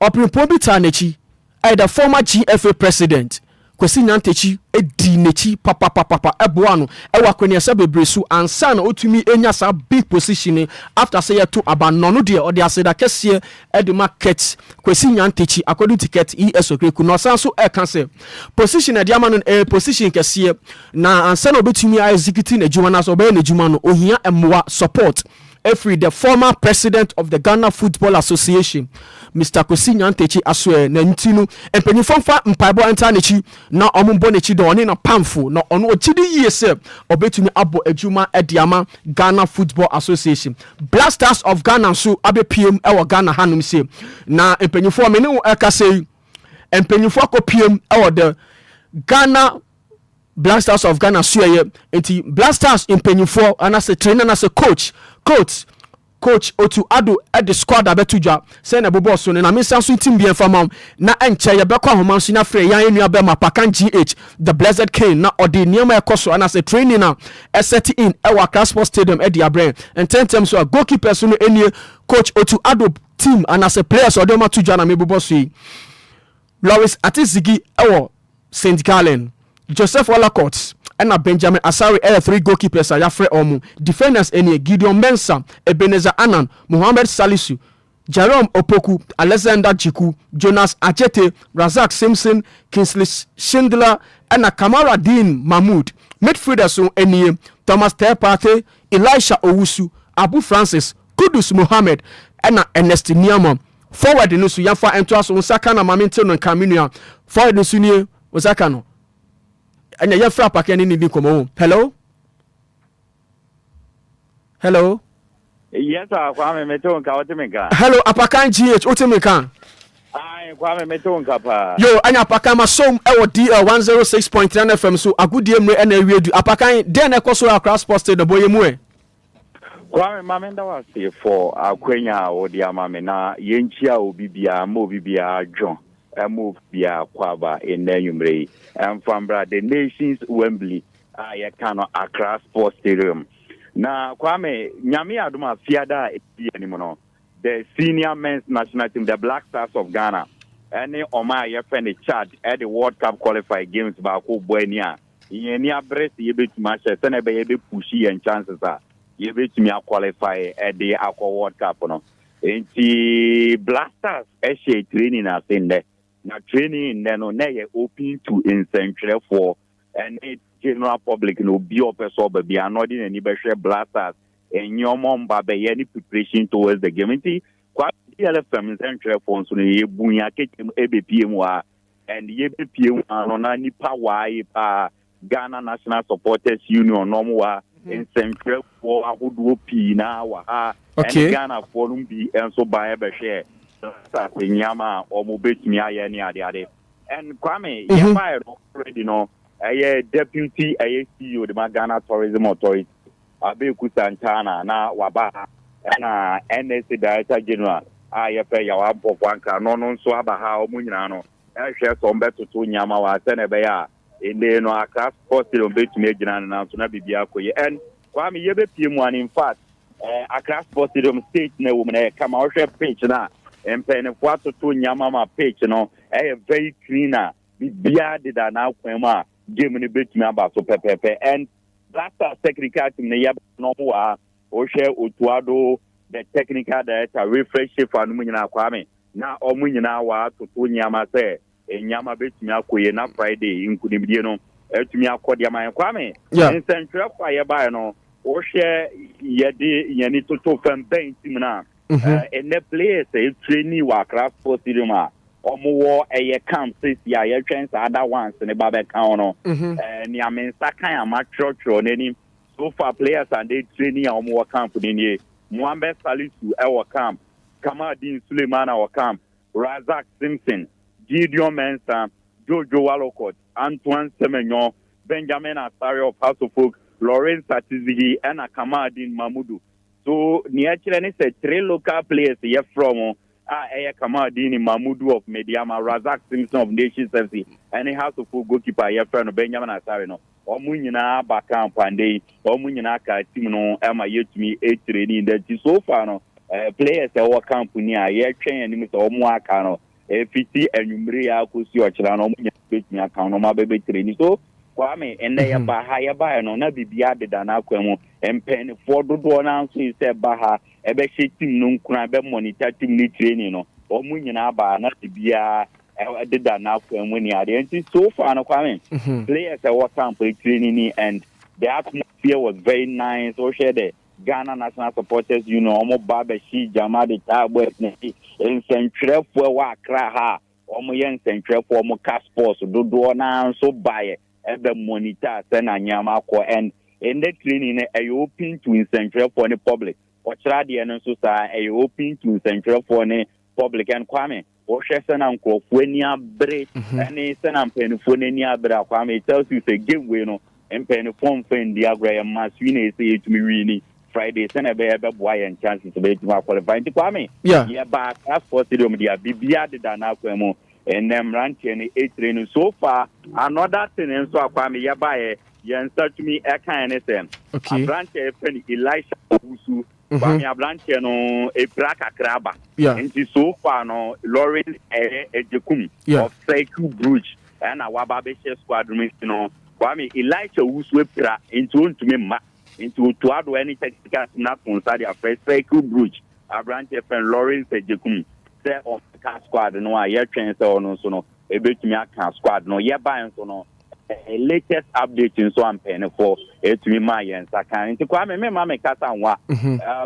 ɔpempɔn bi taa n'akyi, ɛyɛ the former GFA president Kwesi Nyantakyi di n'akyi papapapapa, ɛboa no ɛwɔ akɔneasa bebree so ansa na ɔtumi anya saa big position after sɛ yɛto aba nnɔno deɛ. Ɔde aseda kɛseɛ ɛde ma Kurt Kwesi Nyantakyi. According to Kurt E.S. Okraku na ɔsan so ɛka sɛ position ɛde ama no ɛyɛ position kɛseɛ, na ansa na ɔbɛtumi a execute n'adwuma no asɛ ɔbɛyɛ n'adwuma no, ohia mmoa, support ɛfiri the former president of the Ghana Football Association, Mr Kwesi Nyantakyi asoɛ. Na nti no mpanyinfoɔ mfa mpaebɔ nta n'akyi na ɔmo bɔ n'akyi dɛ ɔne na pamfo na ɔno ɔgye di yie sɛ ɔbɛtumi abɔ adwuma ɛde ama Ghana Football Association. Black Stars of Ghana nso abɛpiem ɛwɔ Ghana hanom se na mpanyinfoɔ me ne wo ɛkasa yi, mpanyinfoɔ akɔpiem ɛwɔ the Ghana Black Stars of Ghana soɛyɛ. Nti Black Stars mpanyinfoɔ anaasɛ trainer anaasɛ coach Otto Addo ɛde squad abɛto dwa sɛ na ɛbobɔ so no. Na mensa so team bi ɛmfa ma na ɛnkyɛ yɛbɛkɔ ahoma nso na frɛ yɛn nua bɛma Pakan GH, the Blessed King, na ɔde nneɛma ɛkɔ so anaasɛ training a ɛset in ɛwɔ Accra Sports Stadium ɛde abrɛn ntɛntɛm so a. Goalkeepers no nie: coach Otto Addo team anaasɛ players ɔde ɔma to dwa na mebobɔ so yi: Lawrence Atizigi ɛwɔ St Gallen, Joseph Wollacott. ɛna Benjamin Asare ɛyɛ three goalkeepers a yɛafrɛ wɔn. Defenders ɛnie, Gideon Mensah, Ebenezer Annan, Mohammed Salisu, Jerome Opoku, Alexander Djiku, Jonas Adjetey, Razak Simpson, Kingsley Schindler ɛna Kamara-Deen Mahmood. Midfielders no nie, Thomas Teye Partey, Elisha Owusu, Abu Francis, Kudus Mohammed ɛna Ernest Nuamah. Forward no nso yɛmfa ntoa so, wo nsa ka na ma mente no nka me nua. Forward no nso nie, wo nsa ka no. Ɛnna yɛmfrɛ apakɛ ne ne di nkɔmmɔ o. Hello? Hello? Yes sir, Kwame mete wo nka, wote me nka? Hello, Apakan GH, wote me nka? Aye, Kwame mete wo nka paa. Yo, ɛna Apakan ma som ɛwɔ DL 106.9 FM so, agodie mmerɛ ɛna awie du. Apakan, dɛn na ɛkɔ so wɔ Accra Sports Stadium, bɔ yɛ mu ɛ? Kwame, ma menda wo ase for akwanya a wode ama me na yɛnkyia obi biara, ma obi biara dwo, ma obi biara akwaaba nnɛ anwummerɛ yi. Ɛmfa mbra The Nations Wembley a yɛka no Accra Sports Stadium. Na Kwame, Nyame adom a fiada a ɛdi anim no, the senior men's national team, the Black Stars of Ghana, ɛne ɔman a yɛfrɛ no Chad ɛde World Cup qualify games baako bɔ ani a yɛn ani abere sɛ yɛbɛtumi ahyɛ sɛnea ɛbɛyɛ yɛbɛpushi yɛn chances a yɛbɛtumi aqualify ɛde akɔ World Cup no. Nti Black Stars ɛhyɛ training ase nnɛ. Na training nnɛ no na ɛyɛ open to nsɛntwerɛfoɔ ɛne general public na obi a ɔpɛ sɛ ɔba biara na ɔde n'ani bɛhwɛ Black Stars nneɛma ɔmba bɛyɛ ne preparation towards the game. Nti Kwame, DLFM nsɛntwerɛfoɔ nso no yɛbu yɛn akɛkyɛ mu ɛbɛpie mu ha, and yɛbɛpie mu ha no na nipa waaye paa, Ghana National Supporters Union na ɔmo wɔ ha, nsɛntwerɛfoɔ ahodoɔ pii na wɔ ha, ɛne Ghanafoɔ no bi nso ba ɛbɛhwɛ Black Stars nneɛma a ɔmo bɛtumi ayɛ ne adeade. And Kwame, yɛbaeɛ no already no ɛyɛ deputy ɛyɛ CEO de ma Ghana Tourism Authority, Abeku Santana, na waba ha, ɛna NSA Director General a yɛfrɛ Yaw Ampofo Ankrah no, ɔno nso aba ha. Ɔmo nyinaa no ɛhwɛ sɛ ɔmo bɛtoto nneɛma wɔ ha sɛnea ɛbɛyɛ a ɛnɛ no Accra Sports Stadium bɛtumi agyina ne nan so na biribi akɔ yie. And Kwame, yɛbɛpie mu and in fact Accra Sports Stadium state na ɛwɔ mu na ɛyɛ kama. Ɔhwɛ pitch no a, mpanyinfoɔ atoto nneɛma ma pitch no ɛyɛ very clean a biribiara deda n'akwan mu a game no bɛtumi aba so pɛpɛɛpɛ. And Black Stars technical team no yɛ na ɔmo wɔ ha. Wohwɛ Otto Addo, the technical director, Wilfred Schaefer no mu nyinaa, Kwame, na ɔmo nyinaa wɔ atoto nneɛma sɛ nneɛma bɛtumi akɔ yie na Friday nkunimdie no atumi akɔ deɛ ma yɛn. Kwame, nsɛntwerɛfo a yɛbaeɛ no, wohwɛ yɛde yɛn toto fam bɛn team no a ɛnɛ players a ɛtraining wɔ Accra Sports Stadium a ɔmo wɔ ɛyɛ camp sisi a yɛtwɛn saa other ones ne ba bɛka ho no, nea me nsa kan a matwerɛtwerɛ n'anim so far, players a they training a ɔmo wɔ camp no nie: Mohammed Salisu ɛwɔ camp, Kamaldeen Sulemana wɔ camp, Razak Simpson, Gideon Mensah, Jojo Wollacott, Antoine Semenyo, Benjamin Asare of Hearts of Oak, Lawrence Atizigi, ɛna Kamaldeen Mamudu. So nea ɛkyerɛ ne sɛ three local players yɛfrɛ mo a ɛyɛ Kamaldeen Mamudu of Medeama, Razak Simpson of Nations FC, ɛne Hearts of Oak goalkeeper yɛfrɛ no Benjamin Asare no, wɔn nyinaa ba camp ande yi, wɔn nyinaa ka team no ɛma yɛtumi etraining dɛ. Nti so far no players ɛwɔ camp ni a yɛtwɛn anim sɛ wɔn aka no efiti anwummere yɛ akɔsi ɔkyerɛ no, wɔn nyinaa bɛtumi aka no, wɔn abɛbɛ training. So Kwame, ɛnɛ yɛba ha, yɛbaeɛ no na biribiara deda n'akwan mu. Mpanyinfoɔ dodoɔ naa nso yi sɛ ba ha ɛbɛhyɛ team no nkura, ɛbɛ monitor team no training no, wɔn nyinaa ba na biribiara deda n'akwan mu ni adeɛ. Nti so far no, Kwame, players ɛwɔ camp training ni and the atmosphere was very nice. Wohwɛ dɛ Ghana National Supporters Union wɔn ba abɛhye gyama de taa boys n'akyi, nsɛntwerɛfoɔ ɛwɔ Accra ha a wɔn yɛ nsɛntwerɛfoɔ, wɔn ka sports dodoɔ naa nso baeɛ ɛbɛ monitor sɛ na nneɛma akɔ. And ɛnɛ training no ɛyɛ open to nsɛntwerɛfoɔ ne public. Ɔkyerɛ adeɛ no nso saa, ɛyɛ open to nsɛntwerɛfoɔ ne public. And Kwame, wɔhwɛ sɛ na nkurɔfoɔ ani abere ɛne sɛ na mpanimfoɔ n'ani abere a, Kwame, it tells you sɛ game wei no mpanimfoɔ mfa ndi agorɔ, yɛ must win na ɛsɛ yɛtumi win Friday sɛnɛ ɛbɛyɛ bɛboa yɛn chances bɛyɛtumi aqualify. Nti Kwame, yɛba Accra Sports Stadium deɛ, biribiara deda n'akwan mu. Ɛnɛ mmeranteɛ no ɛtire no so far. Another thing nso a Kwame yɛbaeɛ yɛn nsa tumi ɛkan ne sɛ aberanteɛ yɛfrɛ no Elisha Owusu. Kwame, aberanteɛ no epira kakra aba. Nti so far no Lawrence ɛyɛ Ejekum of Cercle Brugge ɛna waba abɛhyɛ squad no mu no. Kwame Elisha Owusu apira nti ɔntumi mma. Nti Otto Addo ne technical team no ato nsa de afrɛ Circle Brugge aberanteɛ frɛ no Lawrence Agyekum sɛ ɔmmɛka squad no a yɛtwɛn sɛ ɔno nso no ɛbɛtumi aka squad no. Yɛbae nso no latest update nso a mpanyinfoɔ ɛtumi maa yɛn nsa kan. Nti Kwame memma me kasa nwa.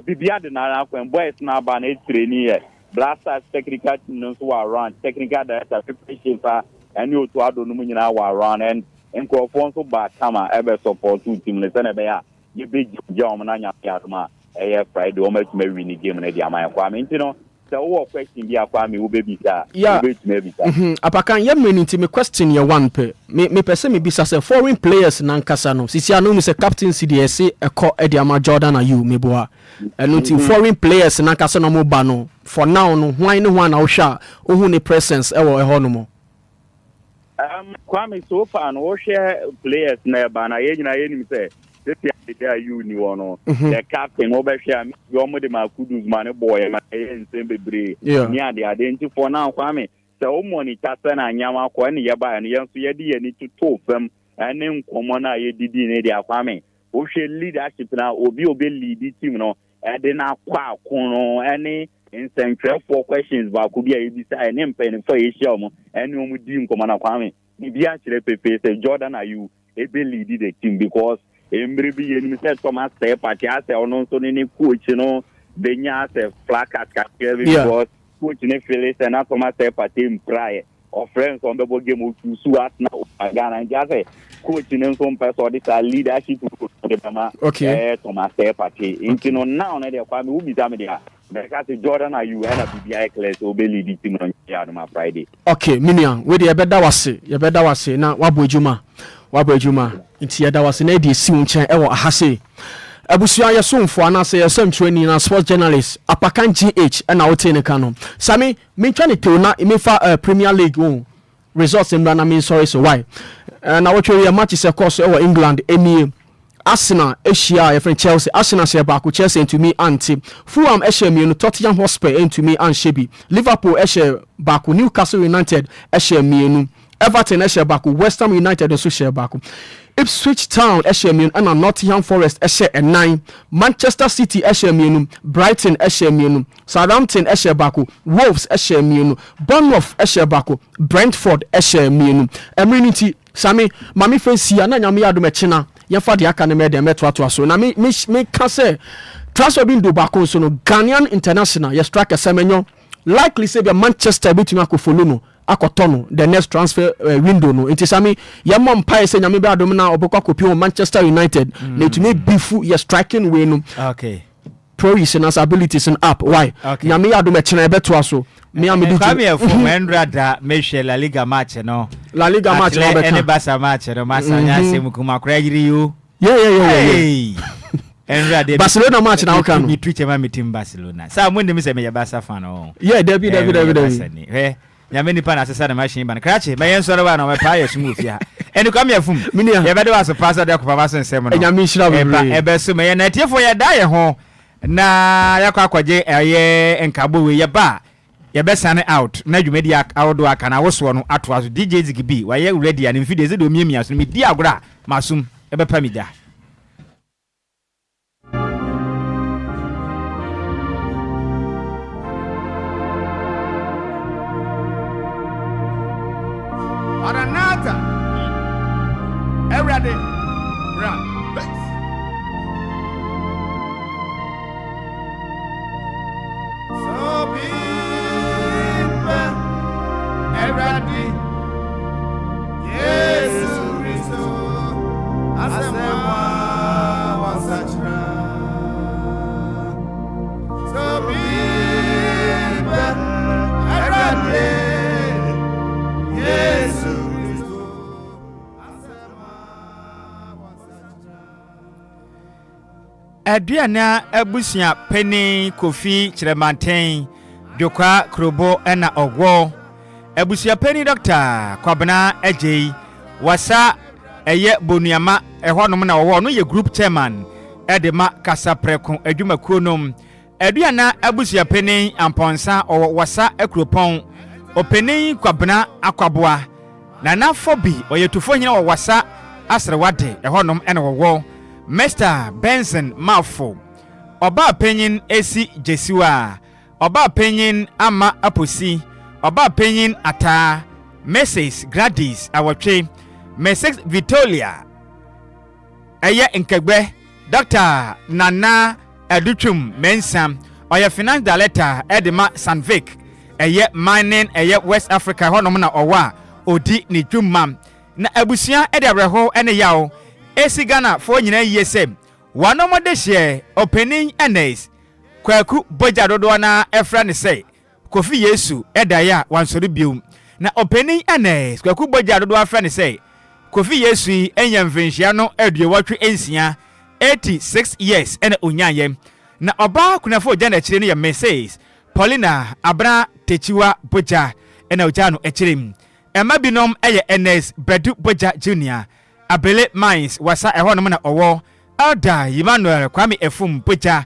Biribiara de n'ara kwan. Boys no aba no ɛtireni yɛ. Blasters technical team no nso wɔ around, technical director Pepper Schaefer ɛne Otto Addo nom nyinaa wɔ around and nkurɔfoɔ nso baa kama ɛbɛ support team no sɛnea ɛbɛyɛ a yɛbɛgya wɔn na Nyame yɛ adom a ɛyɛ Friday wɔn atumi awi ne game no de ama yɛn Kwame nti no sɛ wowɔ question bi a Kwame wobɛbisa a Yeah. wobɛtumi abisa. Apakan, yɛ mmerɛ no nti me question yɛ one pɛ. Me mepɛ sɛ mebisa sɛ foreign players no ankasa no sisi a no wohu sɛ captaincy deɛ yɛse ɛkɔ de ama Jordan Ayew meboa. Ɛno nti foreign players no ankasa na ɔmo ba no for now no hwan ne hwan na wohwɛ a wohu ne presence ɛwɔ ɛhɔ nom? Kwame so far no wohwɛ players na ɛba na yɛn nyinaa yɛnim sɛ sisi ade a you ni hɔ no the captain wobɛhwɛ a maybe ɔmo de ma Kudus ma ne bɔɔ yɛ ma ɛyɛ nsɛm bebree ne ade ade nti for now Kwame sɛ wo monitor sɛ na nneɛma kɔ ɛne yɛbaeɛ no yɛn nso yɛde yɛn ani totoo fam ɛne nkɔmmɔ no a yɛdidi ne deɛ Kwame Wohwɛ leadership no a, obi a ɔbɛ lead team no de no akɔ ako no ne nsɛntwerɛfoɔ questions baako bi a yɛbisa ɛne mpanyinfoɔ a yɛhyia wɔn ɛne wɔn di nkɔmmɔ na Kwame biribi akyerɛ pefee sɛ Jordan Ayew ɛbɛ lead the team because mmerɛ bi yɛnim sɛ Thomas Teye Partey asɛ ɔno nso ne ne coach no bɛnya asɛ flakas kakra bi because coach ne fele sɛ na Thomas Teye Partey mpiraeɛ Ɔfrɛ nso ɔmbɛbɔ game ochuusu Arsenal over Ghana nti asɛ coach no nso mpɛ sɛ ɔde saa leadership role no de bɛma Okay. ɛɛ Thomas Teye Partey nti no now no deɛ Kwame wobisa me deɛ a mɛka sɛ Jordan Ayew ɛna biribi ayɛ clear sɛ ɔbɛ lead team no nyɛ adom a Friday. Okay me nua wei deɛ yɛbɛda wo ase yɛbɛda wo ase na wabɔ adwuma wabɔ adwuma nti yɛda wo ase na yɛde asi wo nkyɛn ɛwɔ aha sei abusua yɛ somfo anaasɛ yɛ sɛmtwerɛni na sports journalist Apakan GH ɛna wotee ne ka no Sami Mentwa ne tew na menfa eh, Premier League oh, results mmra na mensɔre so why? Eh, na wɔtwe yɛ matches ɛkɔɔ so ɛwɔ England nie. Arsenal ahyia a yɛfrɛ no Chelsea. Arsenal hyɛ baako, Chelsea ntumi ante. Fulham hyɛ mmienu, Tottenham Hotspur ntumi anhyɛ bi. Liverpool hyɛ baako, Newcastle United hyɛ mmienu. Everton hyɛɛ baako, West Ham United nso hyɛɛ baako. Ipswich Town hyɛɛ mmienu ɛna Nottingham Forest hyɛɛ nnan. Manchester City hyɛɛ mmienu, Brighton hyɛɛ mmienu, Southampton hyɛɛ baako, Wolves hyɛɛ mmienu, Bournemouth hyɛɛ baako, Brentford hyɛɛ mmienu. Mmere no nti, Same, ma me fa nsi ha na Nyame yɛ adom ɛkyena yɛmfa deɛ aka no mmɛyɛ dɛn mmɛtoatoa so. Na me, me, meka sɛ transfer window baako nso no, Ghanaian international, yɛ striker Semenyo, likely sɛ ebia Manchester bɛtumi akɔ follow no akɔtɔ no the next transfer eh, window no nti sami yɛmmɔ mpaeɛ sɛ nyame bɛ adom na ɔbɛkɔ akɔpie wɔ Manchester United mm. na ɛtumi bifu yɛ striking wei no okay. prowess no as abilities no up why okay. nyame yɛ adom ɛkyena ɛbɛtoa so me a mede Kwame Afum ɛndra da mehwɛ La Liga match no La Liga match no ɔbɛka ɛne Barca match no masa nyɛ mhm. asɛm kuma koraa yiri yo Yeah, yeah, yeah, yeah. Hey. Ɛnra deɛ Barcelona match na woka no. Mi tu kyɛma mi team Barcelona. Saa mo nim sɛ meyɛ Barca fan o. Yeah, dabi dabi dabi dabi. Hwɛ, nyame nipa na asesa ne machine ba no. Krakye, mɛyɛ nsɔre wa na ɔmɛpaa yɛ sum wɔ fie ha. Ɛne kwa meyɛ fum. Yɛbɛde wa so paa sɛ ɔde akɔpa ba so nsɛm no. Nyame nhyira bebree. Ɛba ɛbɛso mɛyɛ na atiefoɔ yɛda yɛ ho na yɛakɔ akɔgye ɛyɛ nkabɔ wei yɛba a Yɛbɛsane out na dwumadi ahodoɔ aka no awosoɔ no atoa so. DJ Ziggy B wayɛ ready a ne mfidie sɛdeɛ ɔmiamia so no medi agorɔ a m'asom bɛpa me gya. Maranatha, Awurade, bra. Aduana abusua panin Kofi Kyerɛmanten, Dwokwa Kurobo na ɔwɔ. Abusua panin Dɔkta Kwabena Agyei, Wassa ɛyɛ Bonuama ɛhɔnom na ɔwɔ. Ɔno yɛ Group Chairman de ma Kasaprɛko adwumakuo no. Aduana abusua panin Ampɔnsa ɔwɔ Wassa kuropɔn. Ɔpanin Kwabena Akwaboa, Nana Fobi ɔyɛ Tufohene wɔ Wassa. Aserewade ɛhɔnom na wɔwɔ. Mister Benson Mafo, Ɔbaa Panyin Esi Gyesiwa, Ɔbaa Panyin Ama Aposi, Ɔbaa Panyin Ataa, Mrs. Gladys Awɔtwe, Mrs. Vitolia ɛyɛ Nkɛgbɛ, Dɔkta Nana Adutwum Mensah, ɔyɛ Finance Director de ma Sandvik, ɛyɛ Mining ɛyɛ West Africa ɛhɔnom na ɔwɔ a ɔdi ne dwuma. Na abusua de awerɛhow ne yaw resi Ghanafoɔ nyinaa yie sɛ wɔnom dehyeɛ Ɔpanin Ernest Kwaku Bogya dodoɔ no ara frɛ no sɛ Kofi Yesu daeɛ a wansɔre bio. Na Ɔpanin Ernest Kwaku Bogya dodoɔ ara frɛ no sɛ Kofi Yesu yi anya mfirinhyia no 86, 86 years, na ɔnyaeɛ. Na ɔbaa kunafoɔ a ɔgya no akyire no yɛ Mrs. Paulina Abena Takyiwa Bogya na ɔgyaa no akyire. Mma binom yɛ Ernest Badu Bogya Junior, Abele Mines, Wassa ɛhɔnom na ɔwɔ, Elder Emmanuel Kwame Afum Bogya,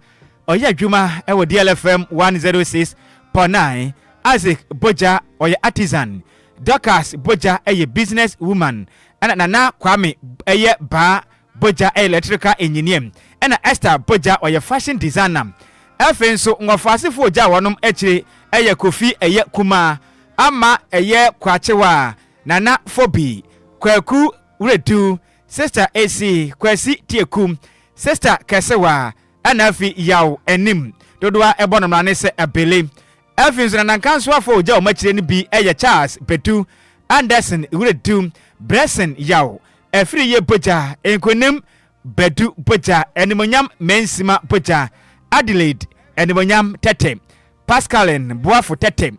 ɔyɛ adwuma wɔ DLFM 106.9, Isaac Bogya, ɔyɛ artisan, Dorcas Bogya yɛ business woman, ɛna Nana Kwame yɛ Baa Bogya yɛ electrical engineer, ɛna Esther Bogya ɔyɛ fashion designer. Afei nso Nwɔfoasefo a ogyaa wɔnom akyire yɛ Kofi ɛyɛ Kumaa, Ama ɛyɛ Kwakyewa, Nana Fobi, Kwaku Wiredu, Sister Esi, Kwasi Tieku, Sister Kɛsewa, ɛna afi Yaw Anim. Dodoɔ a ɛbɔ no mmara ne sɛ Abele. Afei nso Nana Nkansoafo a ogya wɔn akyire no bi yɛ Charles Bedu, Anderson Wiredu, Blessing Yaw, Afiriye Bogya, Nkonim Badu Bogya, Animuonyam Mensima Bogya, Adelaide Animuonyam Tɛtɛ, Pascaline Boafo Tɛtɛ,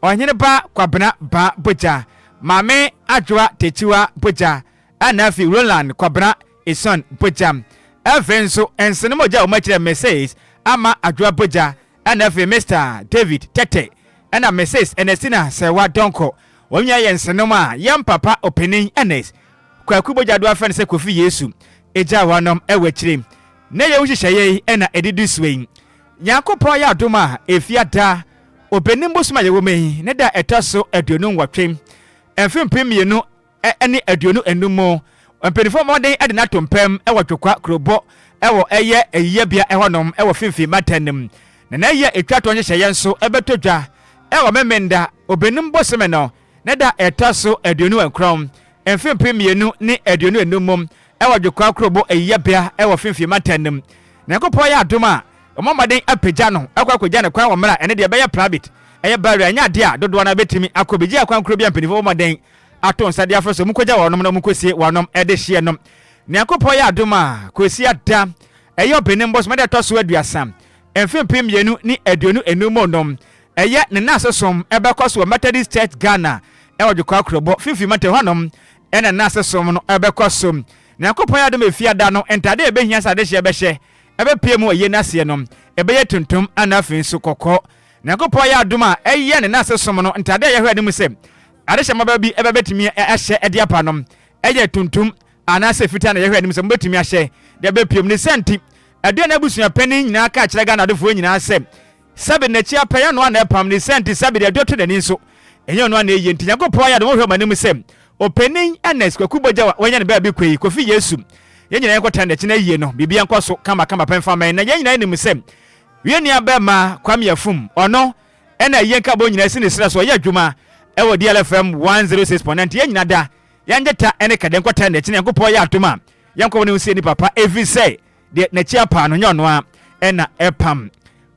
Ɔheneba Kwabena Baa Bogya, Maame Adwoa Takyiwa Bogya, ɛna afei Roland Kwabena Esuon Bogya. Afei nso nsenom a ogya wɔn akyerɛ Mrs. Ama Adwoa Bogya, ɛna afei Mister David Tɛtɛ, ɛna Mrs. Ernestina Sɛwa Donkor. Wɔn nyinaa yɛ nsenom a yɛn papa Ɔpanin Ernest Kwaku Bogya do afrɛ no sɛ Kofi Yesu gyaa wɔnom wɔ akyire. Na yei nhyehyɛeɛ yi na ɛdidi soɔ yi. Nyankopɔn ayɛ adom a Efiada, Ɔbɛnim bosom a yɛwɔ mu yi ne da a ɛtɔ so 28, mfe 2025 mu, mpaninfoɔ mmɔden de no ato mpam wɔ Dwokwa kurobɔ wɔ ɛyɛ ayiyɛbea ɛhɔnom wɔ Finfin mantam no mu. Na n'ayie a ɛtwa toɔ nhyehyɛeɛ nso bɛtɔ dwa wɔ Memenda, Ɔbɛnim bosome no ne da a ɛtɔ so 29, mfe 2025 mu wɔ Dwokwaa Kurobo ayiyɛbea wɔ Finfin mantam no mu. Nyankopɔn yɛ adom a, wɔmmɔ mmɔden apagya no akɔ akɔgya no kwan wɔ mmerɛ a ɛno deɛ ɛbɛyɛ private, ɛyɛ barrier, ɛnyɛ adeɛ a dodoɔ no ara bɛtumi akɔ bi, gye akwankoro bi a mpanimfoɔ bɔ mmɔden ato nsa de afrɛ sɛ wɔnkɔgya wɔnom na wɔnkɔsie wɔnom de hyeɛ no. Nyankopɔn yɛ adom a, Kwasiada, ɛyɛ Ɔbɛnem bosome da ɛtɔ so 30, mfe 2025 mu no, Ɛyɛ ne nnaase som bɛkɔ so wɔ Methodist Church Ghana wɔ Dwokwaa Kurobo, Finfin Mantam hɔnom na nnaase som no bɛkɔ so. Nyankopɔn adom Efiada no, ntade a ɛbɛhia sɛ adehyeɛ bɛhyɛ bɛpue mu wɔ yie no aseɛ no, ɛbɛyɛ tuntum ana afei nso kɔkɔɔ. Nyankopɔn yɛ adom a, ɛyɛ ne nnaase som no, ntade a yɛhwɛ anim sɛ adehyɛ mmabaa bi bɛbɛtumi ahyɛ de aba no, ɛyɛ tuntum anaasɛ fitaa na yɛhwɛ anim sɛ mobɛtumi ahyɛ de abɛpue mu. Ne saa nti, Aduana abusua panin nyinaa ka kyerɛ Ghana adefoɔ nyinaa sɛ, Sɛbe n'akyi apɛ, ɛnyɛ ɔno ara na ɛpam, ne saa nti sɛbe deɛ ɛdɔ to n'ani nso, ɛnyɛ ɔno ara na ɛyɛ. Nti Nyankopɔn ayɛ adom wohwɛ wɔn anim sɛ, Ɔpanin Ernest Kwaku Bogya a wanya ne baabi kɔ yi, Kofi Yesu, yɛn nyinaa yɛnkɔtena n'akyi na ayie no, biribiara nkɔ so kama kama pɛ mfa mma yɛn. Na yɛn nyinaa nim sɛ, yɛn nua bɛɛma Kwame Afum, ɔno na ayie nkabom nyinaa si ne serɛ so, ɔyɛ adwuma wɔ DLFM 106.9, nti yɛn nyinaa da, yɛngye ta ne kɛdɛ nkɔtena n'akyi na Nyankopɔn yɛ adom a, yɛnkɔ ne ho sie ne papa, ɛfiri sɛ, Deɛ n'akyi apaa no nyɛ ɔno ara na ɛpam.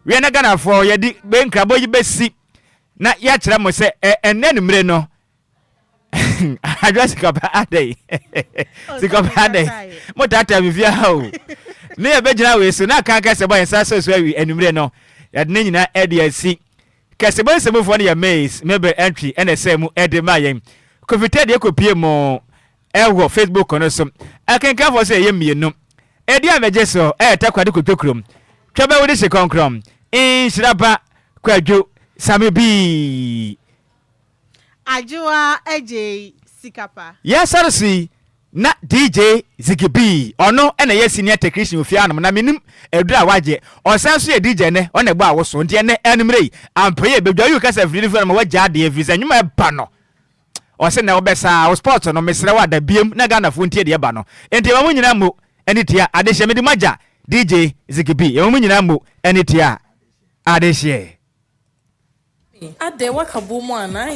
Wiɛ na Ghanafoɔ yɛde bɛ nkrabɔ yi bɛsi na yɛakyerɛ mo sɛ ɛnnɛ anumere no adwa sikapa adɛn sikapa adɛn mo taataa me fie ha o ne yɛbɛgyina wei so na aka kɛsɛ bɔ yɛn nsa sɛ so awi anumere no yɛde ne nyinaa ɛde asi kɛsɛ bɔ nsɛmufoɔ no yɛ maize mebel entry ɛna ɛsɛ mu ɛde ma yɛn kofitɛ deɛ kɔpie mu Ɛwɔ Facebook no so. Akenkanfoɔ sɛ ɛyɛ mmienu. Ɛdi a mɛgye so ɛyɛ Takoradi Kotwo kurom. Twa bɛ wode hye kɔnkrɔn. Nhyira ba Kwadwo Same bii. Adwoa Adjei Sikapa. Yɛsɔre so yi na DJ Ziggy Bee, ɔno na ɛyɛ senior technician wɔ fie hanom na menim aduru a wagye. Ɔsan nso yɛ DJ ɛnɛ, ɔna ɛbɔ awoso nti ɛnɛ anwummerɛ yi ampɛ yɛ bɛdwa. Woyi wo kasa afiri no fie hɔ nom a wagya adeɛ ɛfiri sɛ nnwom a ɛba no. Ɔse nɛ wobɛsaa wo sport no mesrɛ wo ada biem na Ghanafoɔ ntie deɛ ɛba no. Enti yɛma mo nyinaa mmo ɛne tia adehyeɛ. Mede mo agya DJ Ziggy B yɛma mo nyinaa mmo ɛne tia adehyeɛ. Adɛn, woaka bom anaa?